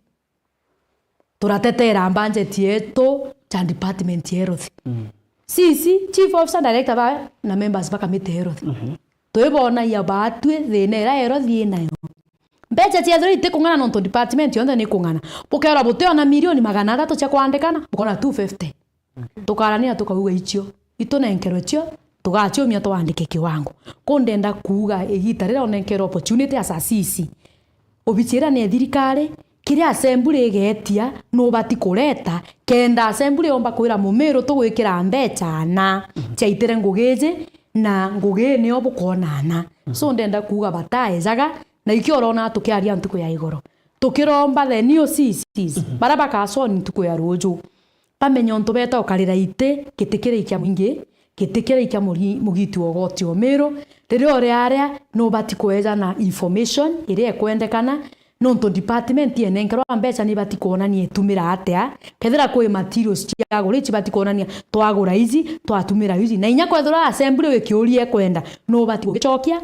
Turatetera budget yetu ja department ya health. Mm. C E C, chief officer, director ba, na members ba committee ya health. Mhm. Twibonagia batwi thina iria health inayo. Mbecha ciethirwa itikung'ana nontu department yonthe nikung'ana. Bukerwa butiona milioni magana athatu cia kwandikana, bukona two fifty. Tukarania tukauga icio, itunenkerwe cio, tugaciumia twandike kiwango. Ku ndenda kuuga igita riria unenkerwe opportunity as a C E C, obici iria ni ya thirikari, kiria assembly igeetia, nubati kureta, kenda assembly yomba kwira Mumiru tugwikira mbecha ana, mhm, ciaitire ngugi iji, na ngugi ii niyo bukwona ana. Mhm. So ndenda kuuga bataejaga, na ikio urona tukiaria ntuku ya igoro. tukiromba the new C Cs, baria bakasoni ntuku ya ruju, bamenye untu beta ukarira iti, giti kiria ikia mwingi, giti kiria ikia muri-, mugiti wa ugoti o Miru. Riria uri aria, nubati kweja na information iria ikwendekana, nontu department yenenkerwa mbeca nibati kwonania itumira atia. Kethira kwi materials ciagura, ici bati kwonania twagura ici, twatumira ici. Na inya kwethirwa assembly wi kiuria ikwenda, nubati gugicokia.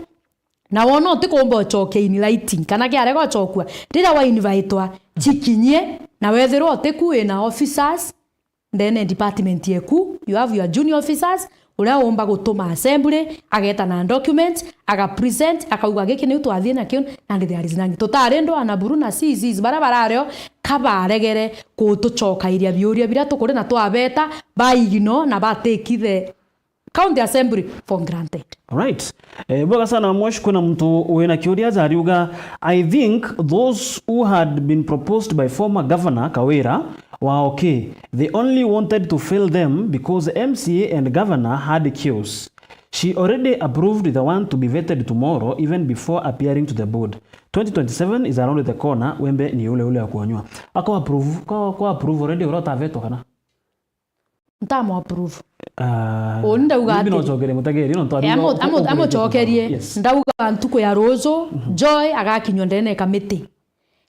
Na wona utikumba ucokia in writing, kana kiarega ucokua, riria wa invitwa, cikinyie, na wethirwa utiku wina officers ndene department yeku, you have your junior officers, uria umba gutuma assembly, ageta na documents, aga present, akauga, "Giki niu twathie nakio, and there is none." Tutari ndwana buru na C Cs baria barario, kabaregere gutucokairia biuria biria tukuri na twabeta, ba ignore na ba take the County Assembly for granted. Right. Eh, bwega sana, Mwesh, kwina muntu wina kiuria aja ariuga, "I think those who had been proposed by former governor Kawira were okay. They only wanted to fail them because M C A and governor had queues. She already approved the one to be vetted tomorrow, even before appearing to the board. Twenty twenty-seven is around the corner, wembe ni ule ule wa kuonywa." Ako approve, kwa, kwa approve already, ura utavetwa kana? Ntamu approve. Ah, uni ndauga maybe ati no ncokerie mutegeri, no twari Eh, amu-, uga-, amu-, uga-, amucokerie. Yes. Ndauga ntuku ya ruju, Joy agakinywa ndene kamiti.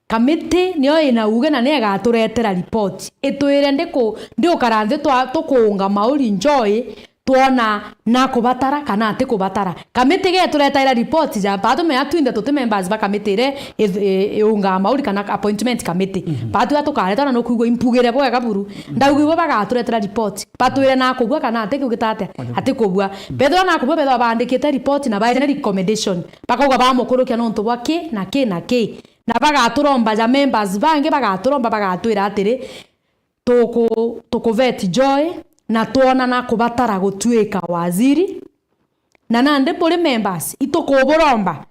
Kamiti niyo ina uge na niyo igaturetera report. Itwire ndiku-, ndiukara nthi twa-, tukuunga mauri Joy, twona nakubatara kana atikubatara. Kamiti geturetera report ja, batumea twinthe tuti members ba kamiti iria i-, i-, iungaa mauri kana appointment committee. Batuga tukaretwa na nukwigua impugire bwega buru. Ndauga ibo bagaturetera report. Batwire nakubua kana atikiugite atia? Atikubua. Bethirwa nakubua, bethirwa baandikite report na baete recommendation. Bakauga bamukurukia nontu bwa ki na ki na ki. Na bagaturomba ja members bangi, bagaturomba, bagatwira atiri, tuku-, tukuveti Joy na twona nakubatara gutuika waziri. Na nandi buri members, itukuburomba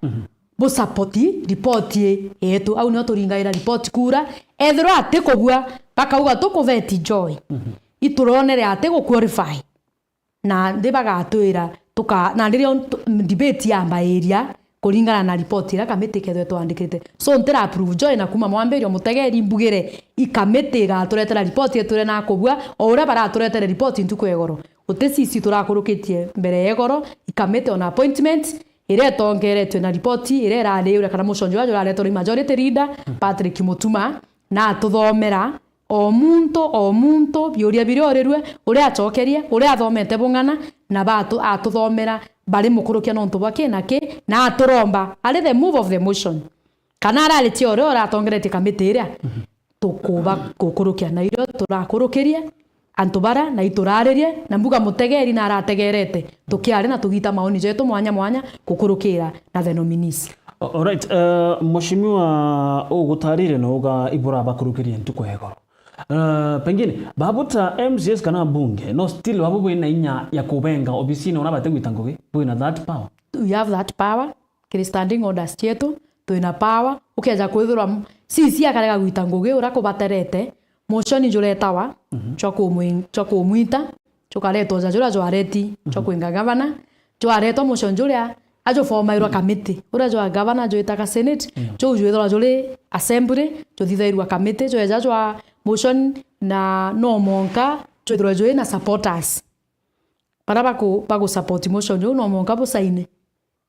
busapoti ripoti yetu. Au nio turingaira ripoti kura. Ethirwa atikubua, bakauga tukuveti Joy. Ituronere atiguqualify. Na ndi bagatwira, tuka-, na ndirio ntu-, debate yambairia kuringana na ripoti iria kamiti ikethwe twandikite. So, ntira approve Joy na kuma mwambirio mutegeri mbugire, i kamiti igaturetera ripoti itwire nakubua, o uria baraturetere ripoti ntuku ya igoro. Guti C C turakurukitie mbere ya igoro, i kamiti on appointment, iria itongeretwe na ripoti iria irari uria kana motion juria juraretwe ni majority leader, Patrick Mutuma, na atuthomera o muntu, o muntu, biuria biria orirue, uria acokerie, uria athomete bung'ana, na batu-, atuthomera bari mukurukia nontu bwa ki na ki, na aturomba, ari the move of the motion. Kana arari cia uria uratongeretie kamiti iria, tukuba gukurukia na irio turakurukirie antu bara, na ituraririe, na mbuga mutegeri na arategerete, tukiaria na tugita maoni jetu mwanya mwanya gukurukira na the nominees. A-, alright, uh, Mheshimiwa, ugutarire na uga ibura bakurukirie ntuku ya igoro. Uh, pengine, babuta M C As kana bunge, no still babu bwina inya ya kubenga obisini ona bategwita ngugi, bwina that power? We have that power. Kiri standing orders cietu, twina power. Ukeja kwithirwa m-, C C akarega gwita ngugi uria kubaterete, motion juretawa, jwa kumwi-, jwa kumwita, jukaretwa ja juria jwareti, jwa kwinga gavana, jwaretwa motion juria ajufomairwa kamiti, uria jwa gavana jwitaga senate, juu jwithirwa juri assembly, juthithairwa kamiti, jweja jwa motion na no monka jwithirwa jwina supporters. Baria baku-, bagusupport motion juu no monka busaine.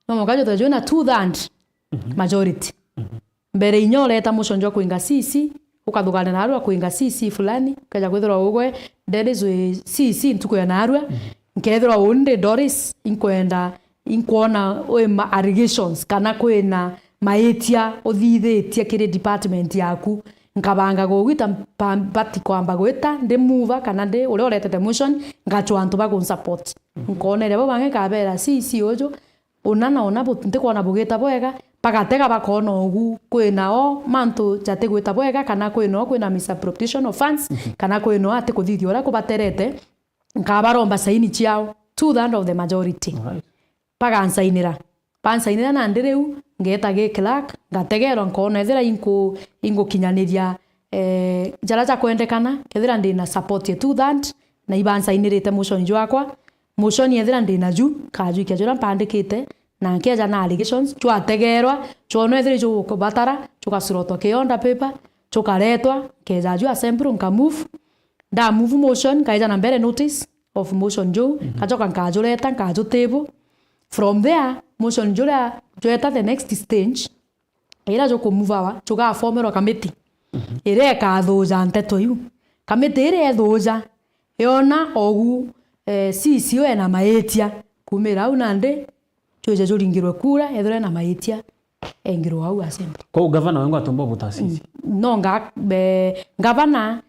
No mwanka jwithirwe jwina two third majority. Mbere inya ureta motion jwa kwinga C C, ukathugana narua kwinga C C fulani, ukeja kwithirwa ugwe, Dennis wi C C ntuku ya narua, nkethirwa undi Doris, inkwenda, inkwona wi ma allegations, kana kwina maitia uthithitie kiri department yaku, nkabanga gugwita mpa-, mbati kwamba gwita, ndi mover, kana ndi uria uretete motion, ngachwa antu ba kunsupport. Nkonere bo bangi nkabera, C C uju, una na una bu-, ntikwona bugita bwega, bagatega bakona ugu kwina o mantu jatigwita bwega, kana kwina o kwina misappropriation of funds, kana kwina o atikuthithia uria kubaterete, nkabaromba saini ciao, two third of the majority. Alright. Bagansainira. Bansainira nandi riu, ngeta gi clerk, ngategerwa, nkona ethira inku-, ingukinyaniria, eh, jaria jakwendekana, kethira ndina support ya two third, na ibansainirite motion jwakwa, motion ethira ndina ju, nkajwikia juria mpandikite, na nkeja na allegations, jwategerwa, jwonwa ethire jukubatara, jugasurotwa ki order paper, jukaretwa, nkeja ju assembly, nka move, nda move motion, nkaeja na mbere notice of motion juu, nkajoka nkajureta, nkajutable. From there, motion juria jweta the next stage, ira jukumuvawa, jugafomerwa kamiti iria ikathuja nteto iu. Kamiti iria ethuja, yona ogu, eh, C C ena maitia, kumira au nandi, juje juringirwe kura, ethirwe ena maitia, engirwe au assembly. Kwou gavana wengwa atomba ubuta C C? No nga-, be-, gavana,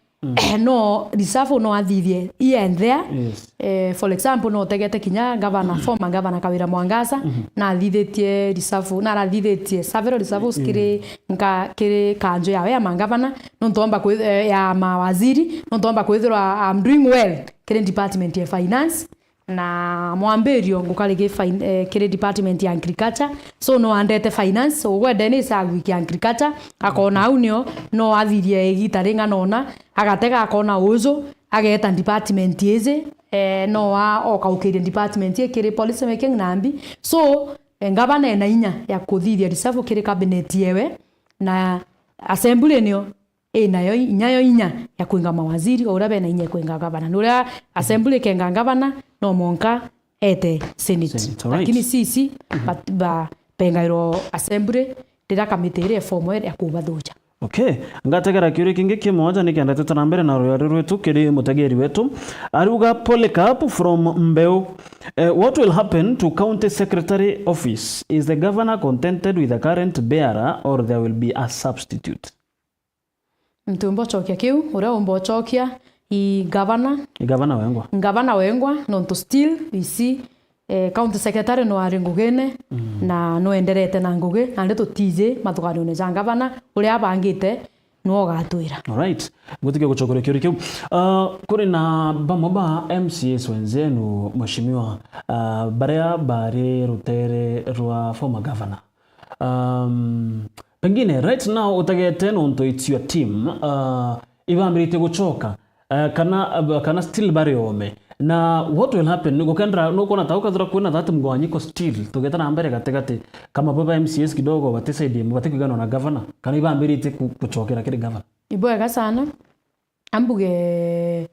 no reserve no athithie here and there. Yes. Eh, for example, no tegete kinya gavana, former gavana Kawira Mwangaza, na athithitie reserve, na arathithitie several reserves kiri nka-, kiri kanjo yawe ya magavana, nontu omba kwi-, eh, ya mawaziri, nontu omba kwithirwa I'm doing well kiri department ya finance. Na mwambirio ngukarigi fin-, eh, kiri department ya agriculture. So no andete finance, ugwe Dennis agwikia agriculture, akona au nio, no athirie igita ringa nona, agatega akona uju, ageta department iji, eh, no a-, okaukirie department ii kiri policy making na mbi. So, eh, gavana ena inya ya kuthithia reserve kiri cabinet yewe, na assembly nio inayo, inyayo inya ya kwinga mawaziri, o uria bena inya ya kwinga gavana. Na uria assembly ikenga gavana, no mwanka ete senate. Senate, alright. Lakini C C, ba-, ba-, bengairwo assembly riria kamiti iria iformwe ya kubathuja. Okay. Ngategera kiuria kingi kimwe aja nikenda twite na mbere na rwari rwetu kiri mutegeri wetu. Ariuga Polycarp from Mbeu. Eh, what will happen to county secretary office? Is the governor contented with the current bearer or there will be a substitute? Ntiumba ucokia kiu, uria umba ucokia i gavana. I gavana wengwa. Gavana wengwa, nontu still, we see, eh, county secretary no ari ngugine, na no enderete na ngugi, nandi tutiji mathuganione ja gavana, uria abangite, no ugatwira. Alright. Ngutikia gucokeria kiuria kiu. Ah, kuri na bamwe ba M C As wenzenu, mheshimiwa, ah, baria bari rutere rwa former governor. Um, pengine right now utegete nontu it's your team, uh, ibambiritie gucoka, uh, kana, uh, kana still bari ome. Na what will happen? Nigukendera, nukwona ta ukethira kwina that mgawanyiko still, tugeta na mbere gatigati, kama bo ba M C As kidogo bati side imwe, bati kwigana na governor, kana ibambiritie ku-, gucokera kiri governor? Ibwega sana. Ambuge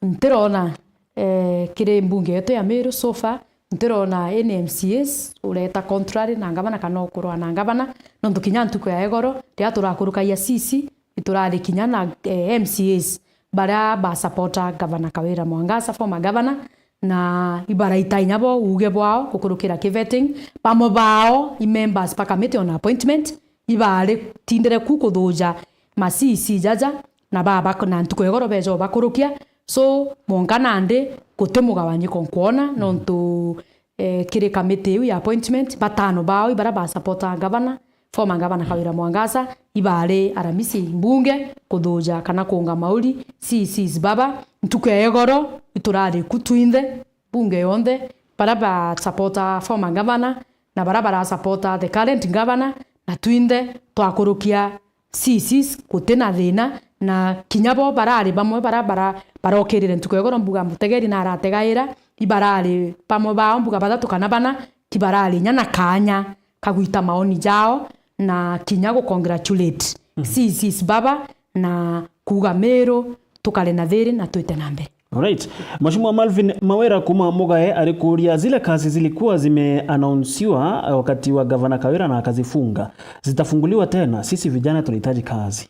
ntirona, eh, kiri mbunge yetu ya Meru so far, ntirona any M C As ureta contrary na ngavana kana ukurwa na ngavana, nontu kinya ntuku ya igoro, riria turakurukagia C C, iturari kinya na, eh, M C As baria ba supporta gavana Kawira Mwangaza, former governor, na ibaraita inya bo uuge bwao gukurukira ki vetting, bamwe bao i members ba committee on appointment, ibari tindire ku kuthuja ma C C jaja, na baba na ntuku ya igoro beja ubakurukia. So, mwanka nandi guti mugawanyiko nkwona, nontu, eh, kiri kamiti iu ya appointment, batano bao ibaria ba supporta gavana, former gavana Kawira Mwangaza, ibari aramisi mbunge kuthuja kana kuunga mauri C Cs baba. Ntuku ya igoro iturari ku twinthe, mbunge yonthe, baria ba supporta former gavana na baria bara supporta the current gavana, na twinthe twakurukia C Cs guti na thina, na kinya bo barari bamwe bara, bara, barokirire ntuku ya igoro mbuga mutegeri na arategaira, ibarari bamwe bao mbuga bathatu kana bana, kibarari inya na kaanya ka gwita maoni jao na kinya gu congratulate C Cs baba na kuuga Meru tukare na thiri na twite na mbere. Alright. Mheshimiwa Malvin Mawira kuma Mugae alikuuria, zile kazi zilikuwa zimeanaunsiwa wakati wa gavana Kawira na akazifunga, zitafunguliwa tena? Sisi vijana tunahitaji kazi.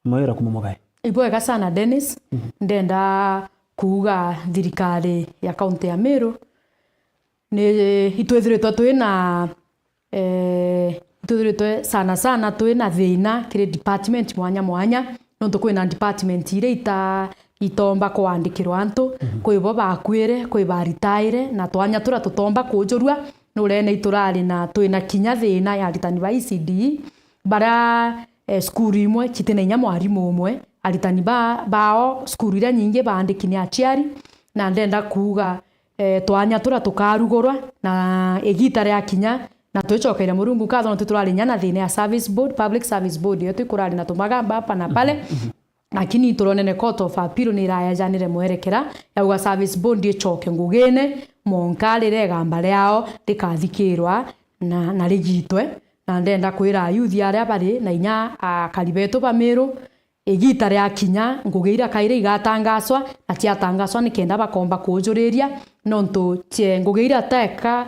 Mawira kuma Mugae. Ibwega sana Dennis. Ndenda kuuga thirikari ya kaunti ya Meru ni itwithiritwe twina eh, itwithiritwe sana sana twina thina kiri department mwanya mwanya, nontu kwina department iria ita-, itomba kwandikirwa antu, kwi bo bakwire, kwi baritaire, na twanya turia tutomba kuujurua. Nurene iturari na twina kinya thina ya aritani ba E C D E, baria, eh, cukuru imwe citina inya mwarimu umwe, aritani ba-, bao cukuru iria nyingi baandiki ni aciari, na ndenda kuuga eh, twanya turia tukarugurwa, na igita ria kinya, na twicokeria Murungu nkatho, nontu turari inya na thina ya service board, public service board, iyo twikurari na tumagamba hapa na pale. Lakini turonene Court of Appeal ni iraejanire mwerekera ya kuuga service board icoke ngugine, mwanka riria igamba riao rikathikirwa na, na rigitwe. Na ndenda kwira ayuthi aria bari na inya akari betu ba Miru, igita riakinya, ngugi iria kairi igatangaswa, na ciatangaswa nikenda bakomba kuujuriria, nontu cie ngugi iria teka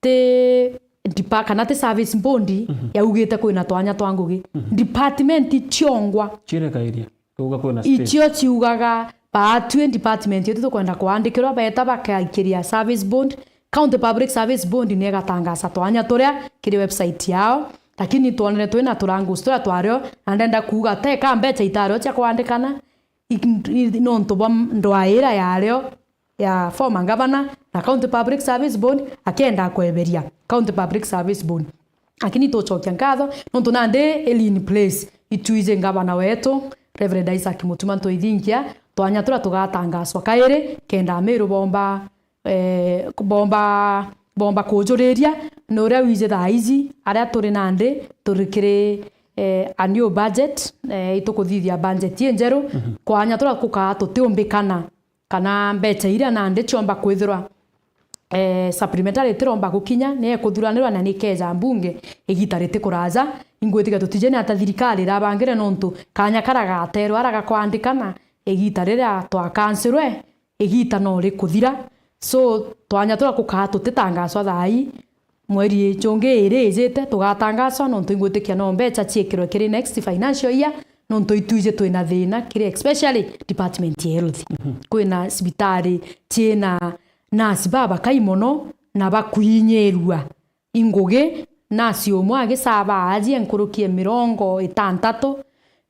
ti depa-, kana ti service board yaugite kwina twanya twa ngugi. Department ciongwa Cirekairia. Kuuga kwina space. Icio ciugaga, baatwi department yetu tukwenda kwandikirwa, beeta bakaikiria service board. County Public Service Board ni igatangaza twanya turia kiri website yao, lakini twonere twina turangusi turia twario, na ndenda kuuga teka mbecha itario cia kwandikana, i-, i-, nontu bwa ndwaira yario ya former governor na County Public Service Board akenda kweberia County Public Service Board. Lakini tucokia nkatho nontu nandi ili in place, itwiji ngavana wetu Reverend Isaac Mutuma Ntoithinkia, twanya turia tugatangaswa kairi kenda Amiru bomba, eh, bomba, bomba kujuriria ni uria wiji thaa iji aria turi nandi turi kiri, eh, a new budget, eh, itukuthithia budget injeru, kwanya turia kukaa tutiumbikana kana mbecha iria nandi ciomba kwithirwa, eh, supplementary itiromba gukinya, ni ikuthuranirwa na ni ikeja mbunge igita ritikuraja. Ingwitikia tutije ni ata thirikari irabangire, nontu kanya karia gaterwe aria gakwandikana igita riria twakansirwe, igita no rikuthira. So, twanya turia kukaa tutitangaswa thaa ii, mweri jungi iri ijite tugatangaswa, nontu ingwitikia no mbecha ciikirwe kiri next financial year, nontu itwiji twina thina kiri, especially department ya health. Kwina cibitari ciina nurse babakai mono na bakwinyirua i ngugi, nurse umwe agisaba aajie nkuruki ya mirongo itantatu,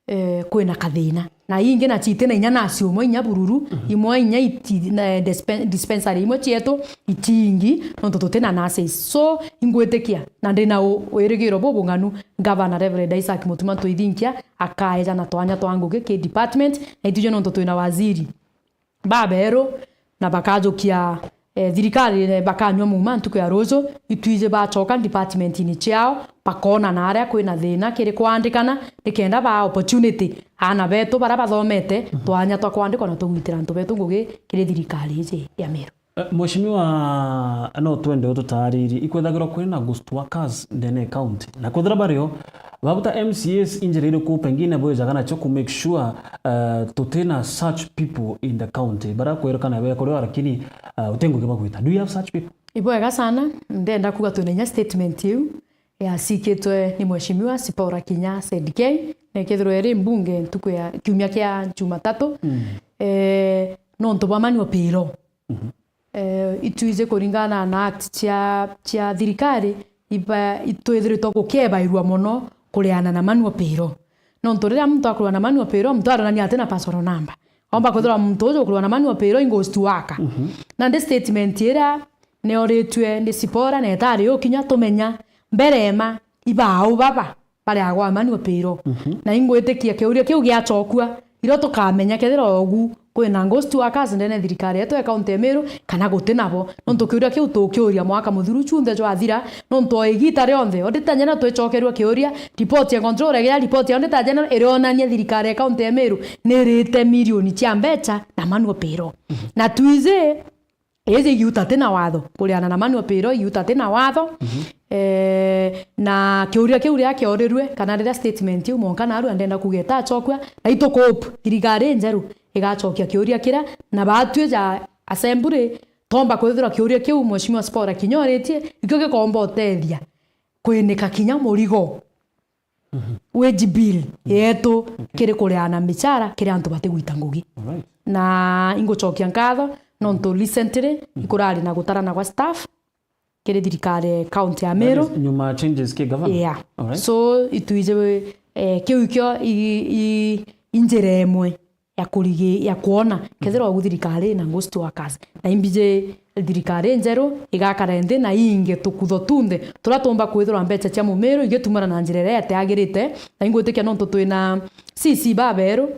eh, kwina kathina. Na ingi na citina inya nurse umwe inya bururu, imwe inya iti-, na dispen-, dispensary imwe cietu itingi, nontu tutina nurses. So, ingwitikia, na ndina u-, wirigiro bubung'anu, Governor Reverend Isaac Mutuma Ntoithinkia akaeja na twanya twa ngugi ki department, na itwiji nontu twina waziri baberu, na bakajukia, eh, thirikari, eh, bakanyua muuma ntuku ya ruju, itwiji bacoka department-ini ciao, bakoona na aria kwina thina kiri kwandikana, nikenda baa opportunity aana betu baria bathomete twanya twa kwandikwa na tugwitira antu betu ngugi kiri thirikari iji ya Meru. Eh, Mheshimiwa, no twende ututaaririe, ikwethagirwa kwina ghost workers ndene ya county? Na kwethira bario, babuta M C As injira iriku pengine bwijaga nacio ku make sure, eh, tutina such people in the county? Bara kwerikana bekorewa, lakini, eh, uti ngugi bagwita. Do you have such people? Ibwega sana, ndenda kuga twina inya statement iu yacikitwe ni Mheshimiwa Sipora Kinya Z K, nekethirwa iri mbunge ntuku ya kiumia kia Jumatatu. Eh, nontu bwa manual payroll. Eh, itwiji kuringana na act cia, cia thirikari, iba-, itwithiritwe gukiebairua mono kuriana na manual payroll. Nontu riria muntu akurua na manual payroll, muntu aronania atina personal number. Omba kwithirwa muntu uju ukurua na manual payroll i ghost worker. Nandi statement iria nioritue ni Sipora na itari ukinya tumenya mbere ma ibaau baba bari agwa manual payroll. Na ingwitikia kiuria kiu giacokua, irio tukamenya kethira ogu kwina ghost workers ndene thirikari yetu ya county ya Meru kana guti nabo. Nontu kiuria kiu tukiuria mwaka muthiru cunthe jwathira, nontu o igita rionthe Auditor General twicokerua kiuria, report ya Controller igiria report ya Auditor General irionania thirikari ya county ya Meru nirite milioni cia mbecha na manual payroll. Na twiji iji igiuta ti na watho, kuriana na manual payroll igiuta ti na watho. Eh, na kiuria kiu riria kiorirue, kana riria statement iu mwanka narua ndenda kuga itacokua, na itukuhope thirikari injeru igacokia kiuria kiria, na baatwi ja assembly tomba kwithirwa kiuria kiu Mheshimiwa Sipora Kinya oritie, ikio gikomba utethia kwinika kinya murigo wage bill yetu kiri kuriana michara kiri antu batigwita ngugi. Alright. Na ingucokia nkatho nontu recently ikurari na gutarana gwa staff kiri thirikari county ya Meru. That is nyuma changes ki governor? Yeah. Alright. So, itwije, eh, kiu ikio i, i, i njira imwe ya kurigi-, ya kwona kethira ogu thirikari ina ghost workers. Na imbiji thirikari njeru igakara nthi na iinge tukutho tunthe turia tumba kwithirwa mbecha cia Mumiru igitumana na njira iria itiagirite. Na ingwitikia nontu twina C C baberu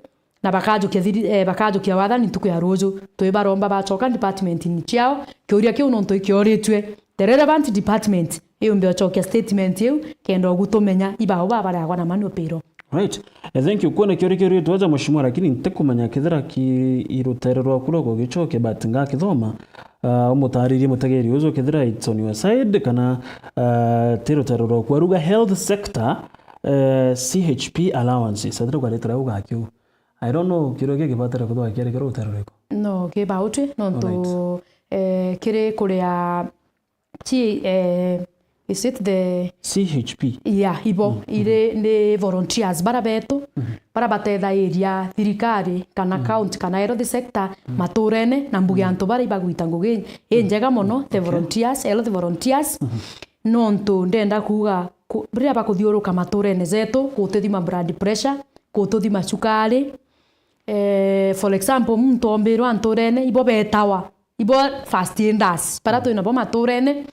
na bakajukia thiri-, eh, bakajukia wathani ntuku ya ruju. Twibaromba bacoka department-ini ciao. Kiuria kiu nontu ikioritue, the relevant department iumbe ucokia statement iu kenda ogu tumenya ibaau baba bariagwa na manual payroll. Right. Eh, thank you. Kwona kiuria kiu ritwaja Mheshimiwa, lakini ntikumenya kethira ki-, i rutere rwaku rwa gugicokia, but ngakithoma. uh, umutaririe mutegeri uju kethira it's on your side kana, uh, ti rutaro rwaku. Aruga health sector, uh, C H P allowances. Atira ugaretera uga kiu. I don't know, kiria gigibatara kuthwa kiari kiri rutaro rweko. No, ki bauti, nontu, eh, kiri kuria chi, eh, is it the C H P? Yeah, ibo, iri ni volunteers bara betu, bara batethairia thirikari kana county kana health sector maturene na mbuge antu bara ibagwita ngugi injega mono, the volunteers, health volunteers. Nontu ndenda kuuga ku-, riria bakuthiuruka maturene jetu, kututhima blood pressure, kututhima cukari, eh, for example, muntu ombirwa nturene, ibo betawa, ibo first aiders, bara twinabo maturene,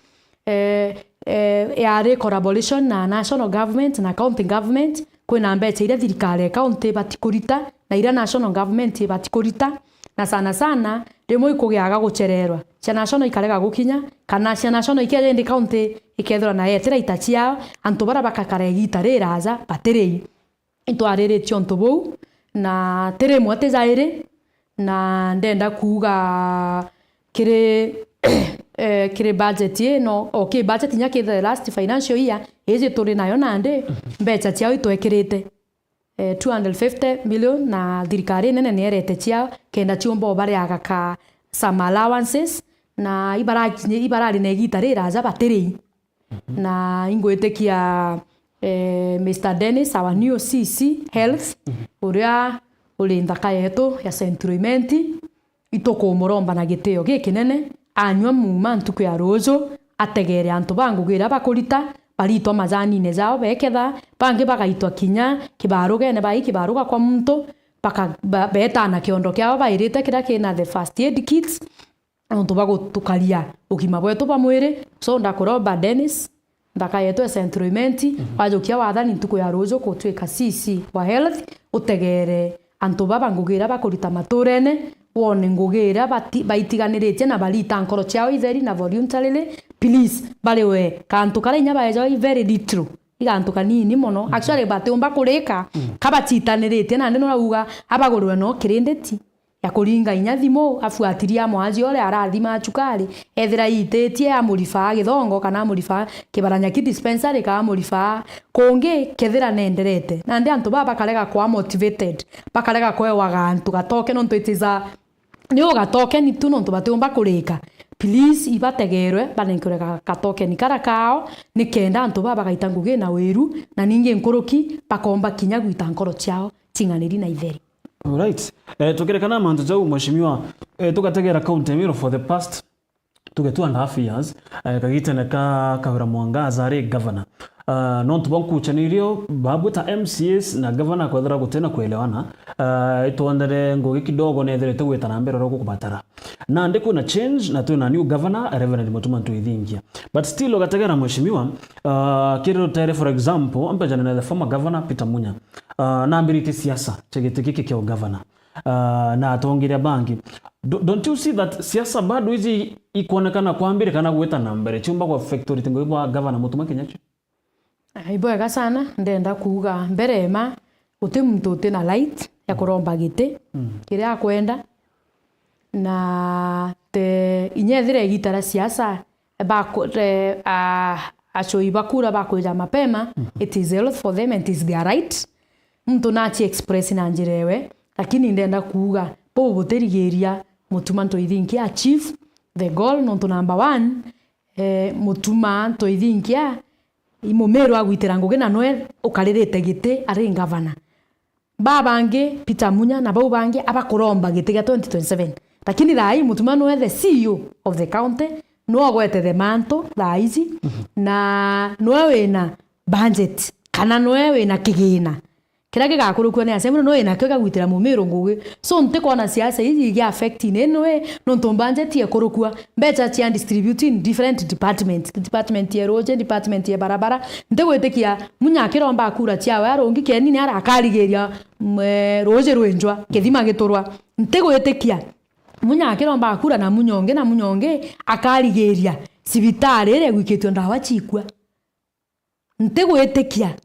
eh, eh, yari collaboration na national government na county government, kwina mbecha iria thirikari ya county ibati kurita, na iria national government ibati kurita, na sana sana, rimwe ikugiaga guchererwa. Cia national ikarega gukinya, kana cia national ikeja indi county ikethirwa na yetira ita ciao, antu bara bakakara igita riraja, batirei. Itwariritie untu buu, na ti rimwe ti jairi, na ndenda kuuga kiri, eh, kiri budget ino, o ki budget inya ki the last financial year, iji turi nayo nandi, mbecha ciao itwekirite, eh, two hundred fifty million, na thirikari nene nierete ciao, kenda ciumba ubariaga ka some allowances, na ibarakinye-, ibarari na igita riraja batirei. Na ingwitikia, eh, Mister Dennis, our new C C Health, uria uri nthaka yetu ya Central Imenti, itukumuromba na gitio gikinene, anyua muuma ntuku ya ruuju, ategere antu ba ngugi iria bakurita, baritwa majanine jao beketha, bangi bagaitwa kinya kibarugene bai kibaruga kwa muntu, baka-, ba-, beetana kiondo kiao bairite kiria kina the first aid kits, nontu bwa gutukaria ugima bwetu bwa mwiri. So, ndakuromba Dennis, nthaka yetu ya Central Imenti, wajukia wathani ntuku ya ruuju gutwika C C wa health, utegere antu baba ngugi iria bakurita maturene, wone ngugi iria bati-, baitiganiritie na barita nkoro ciao itheri na voluntarily, please, bariwe kantu karia inya baejawa i very little, i gantu kanini mono. Actually, batiumba kurika, kabacitaniritie, nandi nurauga abagurwe no kirinditi ya kuringa inya thimu, afuatiria mwaji uria arathima cukari, ethira iititie amuribaa Githongo kana amuribaa Kibaranyaki dispensary kana amuribaa kungi kethira nenderete. Nandi antu baa bakarega kwa motivated, bakarega kwewa gantu gatoke nontu it is a, ni ugatoke ni tu nontu batiumba kurika. Please, ibategerwe, banenkerwe ga-, gatokeni kara kao, nikenda antu baa bagaita ngugi na wiru, na ningi nkuruki bakomba kinya gwita nkoro ciao cing'aniri na itheri. Alright. Eh, tukirekana na mantu jau, Mheshimiwa, eh, tugategera County ya Meru for the past, tuge two and a half years, eh, kagitene ka Kawira Mwangaza ari governor. Ah, nontu bwa nkuchanirio, babwe ta M C As na governor kwethira gutina kuelewana, ah, itwonere ngugi kidogo nethirite gwita na mbere uria gukubatara. Nandi kwina change na twina new governor, Reverend Mutuma Ntuithingia. But still, ugategera Mheshimiwa, ah, kiri rutere, for example, ampejane na the former governor Peter Munya. Ah, nambiritie siasa cia giti giki kia ugavana, ah, na atongeria bangi. Do-, don't you see that siasa bado iji ikwonekana kwambirika na gwita na mbere, ciumba ku affect uriti ngugi bwa gavana Mutuma Kinyachi? Ah, ibwega sana, ndenda kuuga mbere ma, guti muntu uti na right ya kuromba giti kiria akwenda, na te, inya ethira igita ria siasa, baku-, eh, a-, acui ba kura bakwija mapema, it is health for them and it is their right. Muntu nachi express na njira ewe, lakini ndenda kuuga, buu butirigiria Mutuma Ntuithinkia achieve the goal, nontu number one, eh, Mutuma Ntuithinkia i Mumiru agwitira ngugi na nwe ukaririte giti ari ngavana. Babangi, Peter Munya na bau bangi abakuromba giti gia twenty twenty-seven. Lakini thaa ii Mutuma nwe the C E O of the county, nwe ugwete the mantle thaa iji, na nwe wina budget, kana nwe wina kigina kiria gigakurukua ni assembly, nwe wina kio gia gwitira Mumiru ngugi. So, ntikwona siasa iji igi affect ni nwe, nontu budget yekurukua, mbecha cia distribute in different department, department ya ruuji, department ya barabara. Ntigwitikia Munya akiromba kura ciawe arungi kienini ara akarigiria, mm, eh, ruuji rwinjwa, kithima giturwa. Ntigwitikia Munya akiromba kura na Munya ungi na Munya ungi akarigiria cibitari iria igwikitue ndawa ciikua. Ntigwitikia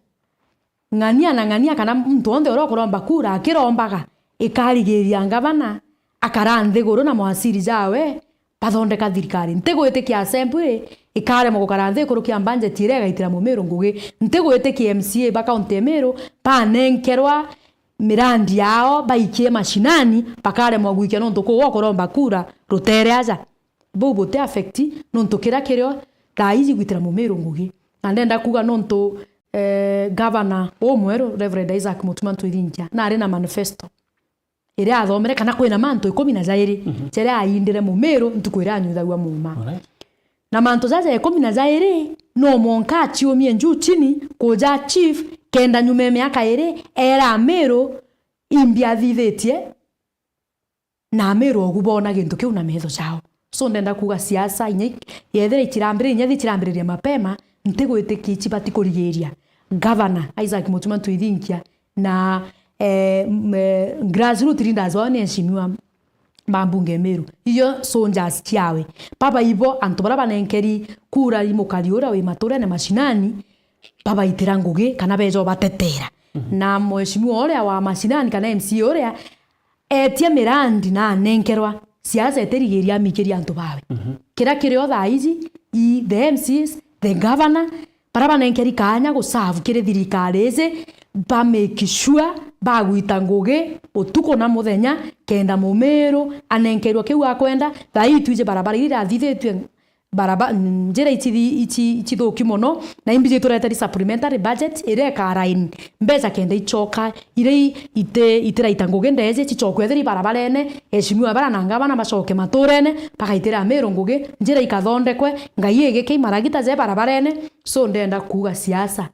ng'ania na ng'ania kana muntu wonthe uria ukuromba kura akirombaga ikarigiria ngavana akara nthiguru na mawaziri jawe bathondeka thirikari. Ntigwitikia assembly ikaremwa gukara nthi ikurukia budget iria igaitira Mumiru ngugi. Ntigwitikia M C A ba county ya Miru banenkerwa mirandi yao baikie mashinani, bakaremwa gwikia nontu kuu okuromba kura rutere aja. Buu buti affect nontu kiria kirio thaa iji gwitira Mumiru ngugi. Na ndenda kuuga nontu, eh, gavana umweru Reverend Isaac Mutuma Ntwithinkia nari na manifesto iria athomere, kana kwina mantu ikumi na jairi jaria aindire Mumiru ntuku iria anyuthagua muuma. Alright. Na mantu jaja ikumi na jairi no mwanka aciumie njuu chini kuja chief, kenda nyuma ya miaka iri era Amiru imbi athithitie, na Amiru ogu boona gintu kiu na metho jao. So ndenda kuuga siasa inya ik-, yethira itirambiriria, inya itirambiriria mapema, ntigwitikia ici bati kurigiria gavana Isaac Mutuma Ntwithinkia na, eh, m-, eh, grassroot leaders bao ni eheshimiwa ba mbunge Miru. Iyo soldiers ciawe. Baba ibo antu baria banenkeri kura i mukari uria wi maturene mashinani, babaitira ngugi kana beja ubatetera. Na mheshimiwa uria wa mashinani kana M C A uria etia mirandi na anenkerwa, siasa itirigiria amikiria antu bawe. Kiria kirio thaa iji, i the M Cs, the governor, baria banenkeri kaanya guserve kiri thirikari iji, ba make sure bagwita ngugi utuku na muthenya, kenda Mumiru anenkerwa kiu akwenda. Thaa ii twiji barabara iria irathithitue baraba-, njira ici thi-, ici, ici thuki mono, na imbi jitureteri supplementary budget iria ika align mbeca kenda icoka, iria i-, iti-, itiraita ngugi ndeje, cicokwe ethira i barabarene, eheshimiwa bara na ngavana bacoke maturene, bagaitira Amiru ngugi, njira ikathondekwe, Ngai igike imaragita je barabarene. So ndenda kuuga siasa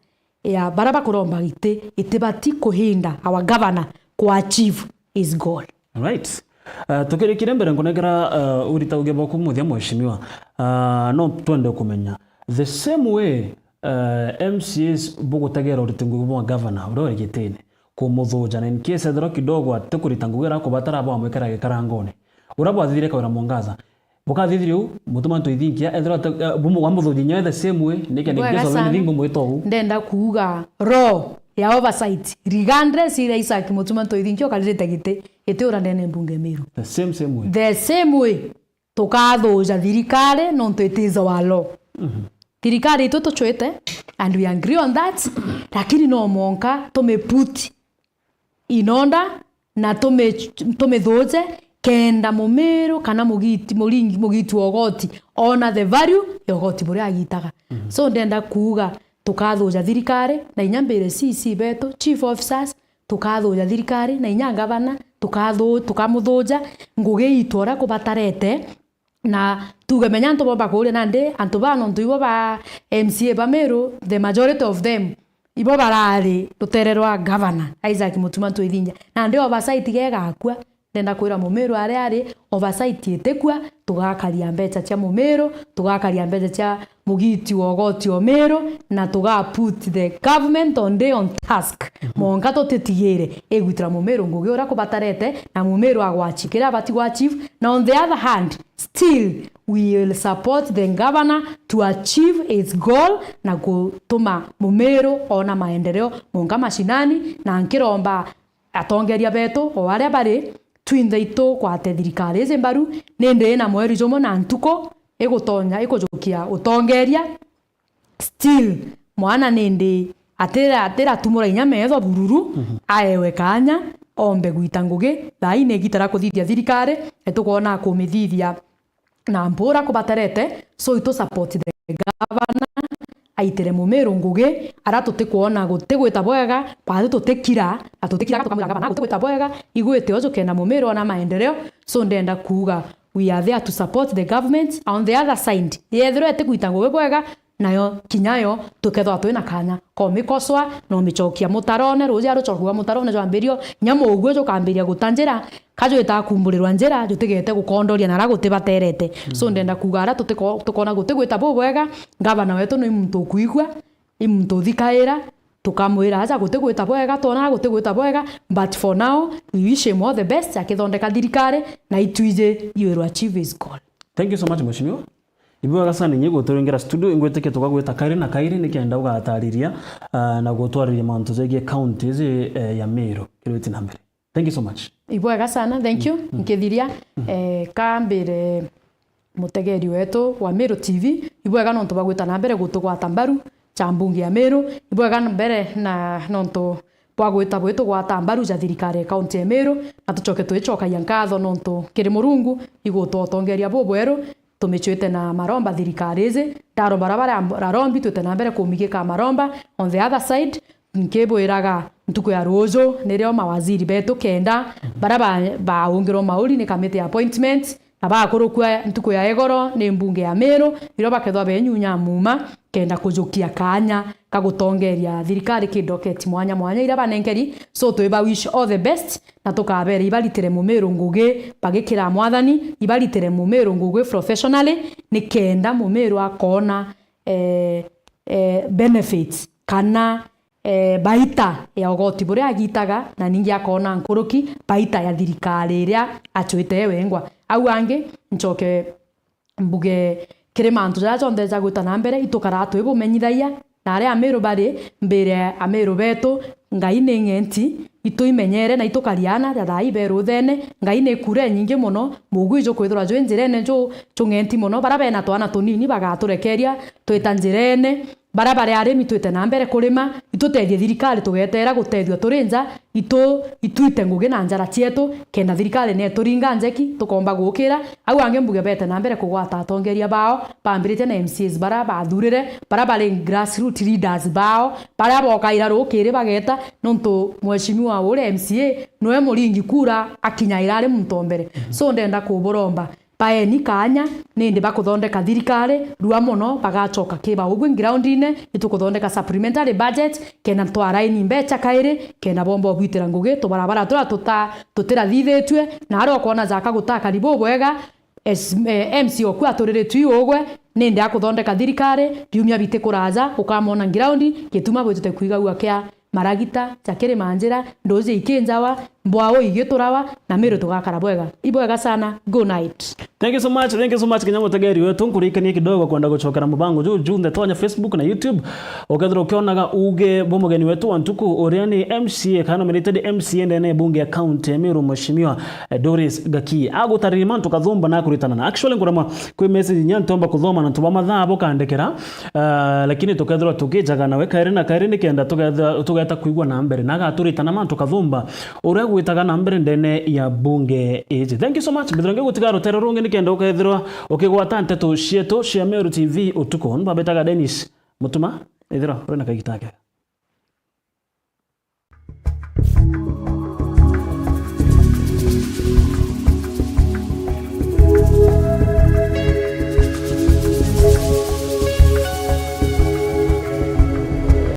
ya bara bakuromba giti itibati kuhinda our governor ku achieve his goal. Right. Uh, tukirikire mbere nkunengera, uh, uritauge bwaku muthia mheshimiwa. Uh, no twende kumenya the same way, uh, M C As bugutegera uriti ngugi bwa governor uria uri gitine kumuthuja, na in case ethirwa kidogo atikurita ngugi iria akubatara bwamwikira gikarangone uria bwathithire Kawira Mwangaza, bukathithire u Mutuma Ntwithinkia ethirwa ate-, uh, bumu-, bwamuthuja nyoe the same way, nike ni Bwega case of sana. Anything bumwita u. Ndenda kuuga roho ya oversight, regardless iria Isaac Mutuma Ntwithinkia ukaririte giti, iti ura ndene mbunge Miru. The same, same way. The same way, tukathuja thirikari nontu it is our law. Thirikari itu tuchwite, and we agree on that, lakini no mwanka tumiput in order na tumi-, tumithuuje kenda Mumiru kana mugiti, muringi, mugiti wa ugoti ona the value ya ugoti buria agitaga. So ndenda kuuga tukathuuja thirikari na inya mbire C C betu, chief officers, tukathuuja thirikari na inya ngavana, tukathu-, tukamuthuuja ngugi itu uria kubatarete. Na tuuge menya antu bo bakuuria nandi, antu baa nontu ibo ba M C A ba Meru, the majority of them, ibo barari rutere rwa Governor Isaac Mutuma Ntwithingia. Nandi oversight gegakua, ndenda kwira Mumiru aria ari, oversight itikua, tugakaria mbeca cia Mumiru, tugakaria mbeca cia mugiti wa ugoti o Meru, na tuga put the government on day on task. Mwanka tutitigire igwitira Mumiru ngugi uria kubatarete, na Mumiru agwachi kiria abati gwachieve, na on the other hand, still, we will support the governor to achieve his goal na gutuma Mumiru ona maendeleo monka mashinani, na nkiromba atongeria betu o aria bari, twinthe itu kwate thirikari iji mbaru, nindi ina mweri jumwe na ntuku igutonya ikujukia utongeria, still, mwana nindi atira-, atiratumura inya metho bururu, aewe kaanya, ombe gwita ngugi. Thaa ii ni igita ria kuthithia thirikari, na itukwona akumithithia na mpura kubaterete. So, itu support the governor, aitire Mumiru ngugi, aria tutikwona gutigwita bwega, bathi tutikira, na tutikiraga tukamwira governor, gutigwita bwega, igwite uju kenda Mumiru ona maendeleo. So, ndenda kuuga, we are there to support the government. On the other side, yethirwa itigwita ngugi bwega, nayo kinya yo tukethwa twina kanya ka umikoswa na umicokia mutarone, ruuji arucokua mutarone jwambirio, kinya muugua jukambiria guta njira, ka jwita kumburirwa njira, jutigete gukondoria nara gutibaterete. So, ndenda kuuga aria tutiko-, tukona gutigwita bubwega, ngavana wetu ni muntu ukuigua, i muntu uthikaira, tukamwira, "Aja, gutigwita bwega, twona gutigwita bwega, but for now, we wish him all the best, akithondeka thirikari, na itwiji you will achieve his goal." Thank you so much, Mheshimiwa. Ibwega sana inye guturingira studio, ingwitikia tukagwita kairi na kairi nikenda ugatariria, ah, na gutwariria mantu jegie county iji, eh, ya Meru. Kirwiti na mbere. Thank you so much. Ibwega sana, thank you. Nkithiria, eh, kambire, mutegeri wetu wa Meru T V, ibwega nontu bwa gwita na mbere gutugwata mbaru ja mbunge ya Meru, ibwega mbere na nontu bwa gwita bwitugwata mbaru ja thirikari ya kaunti ya Meru, na tucoke twicokagia nkatho nontu kiri Murungu igutuotongeria bubweru. Tumicwite na maromba thirikari iji, ndaromba baria bara-, bararombi, twite na mbere kumigika maromba. On the other side, nkibwiraga ntuku ya ruuju nirio mawaziri betu kenda bara ba-, baungirwa mauri ni kamiti ya appointment, na bakurukua ntuku ya igoro ni mbunge ya Meru, irio bakethwa benyunya muma kenda kujukia kaanya ka gutongeria thirikari ki docket mwanya mwanya iria banenkeri. So, twi ba wish all the best, na tukabere ibaritire Mumiru ngugi bagikira Mwathani, ibaritire Mumiru ngugi professionally, ni kenda Mumiru akoona, eh, eh, benefits kana, eh, baita ya ugoti buria agitaga, na ningi akoona nkuruki baita ya thirikari iria acwite e wengwa. Au angi, ncoke mbuge kiri mantu jaria jonthe jagwita na mbere, itukaraa twibumenyithagia, na aria Amiru bari, mbire Amiru betu, Ngai ni ng'enti, ituimenyere na itukariana ja thaa iberuthene. Ngai ni kura inyingi mono, muugui jukwithirwa jwi njirene ju-, jung'enti mono. Baria bena twana tunini bagaturekeria twita njirene. Baria bari arimi twite na mbere kurima, itutethie thirikari tugeteera gutethua turi nja, itu-, itwite ngugi na njara cietu, kenda thirikari ni ituringa njeki, tukomba gukira. Au angi mbuge bete na mbere kugwata atongeria bao, bambiritie na M C As baria bathurire, baria bari grassroot leaders bao, baria bokaira rukiri bageta, nontu mheshimiwa uria M C A niwe muringi kura akinyaira ari muntu o mbere. So, ndenda kuburomba, baeni kaanya, nindi bakuthondeka thirikari, rua mono, bagacoka ki baugwi groundine, itukuthondeka supplementary budget, kenda twaraini mbeca kairi, kenda bomba ubwitira ngugi, tubarabara turia tuta-, tutirathithitue, na aria ukwona jaka gutakari bubwega, es-, eh, M C A oku aturiritue iugwe, nindi akuthondeka thirikari, biumia biti kuraja, ukamwona ground, gituma bwitite kwigagua kia maragita ja kiri manjira, nduji ikinjawa, mbwao igiturawa, na Miru tugakara bwega. Ibwega sana. Good night. Thank you so much, thank you so much, kinya mutegeri wetu. Nkurikanie kidogo kwenda gucokera mubango juu juu ndeto nya Facebook na YouTube. Ukethirwa ukionaga uge bo mugeni wetu wa ntuku, uria ni M C A, kana nominated M C A ndene ya bunge ya county ya Miru, Mheshimiwa, eh, Doris Gaki. Agutariri mantu kathumba na kuritana na. Actually, nkuremwa kwi message inya ntomba kuthoma na ntu bwa mathaa bukandekera. Ah, lakini tukethirwa tukijaga nawe kairi na kairi nikenda tuketha-, tugeta kwigua na mbere. Na agaturitana mantu kathumba uria gwitaga na mbere ndene ya bunge iji. Thank you so much. Mbithira ngigutiga rutere rungi nikenda ukethirwa ukigwata nteto cietu cia Meru T V utuku. Nbabetaga Dennis Mutuma, ithirwa uri na kagita kega.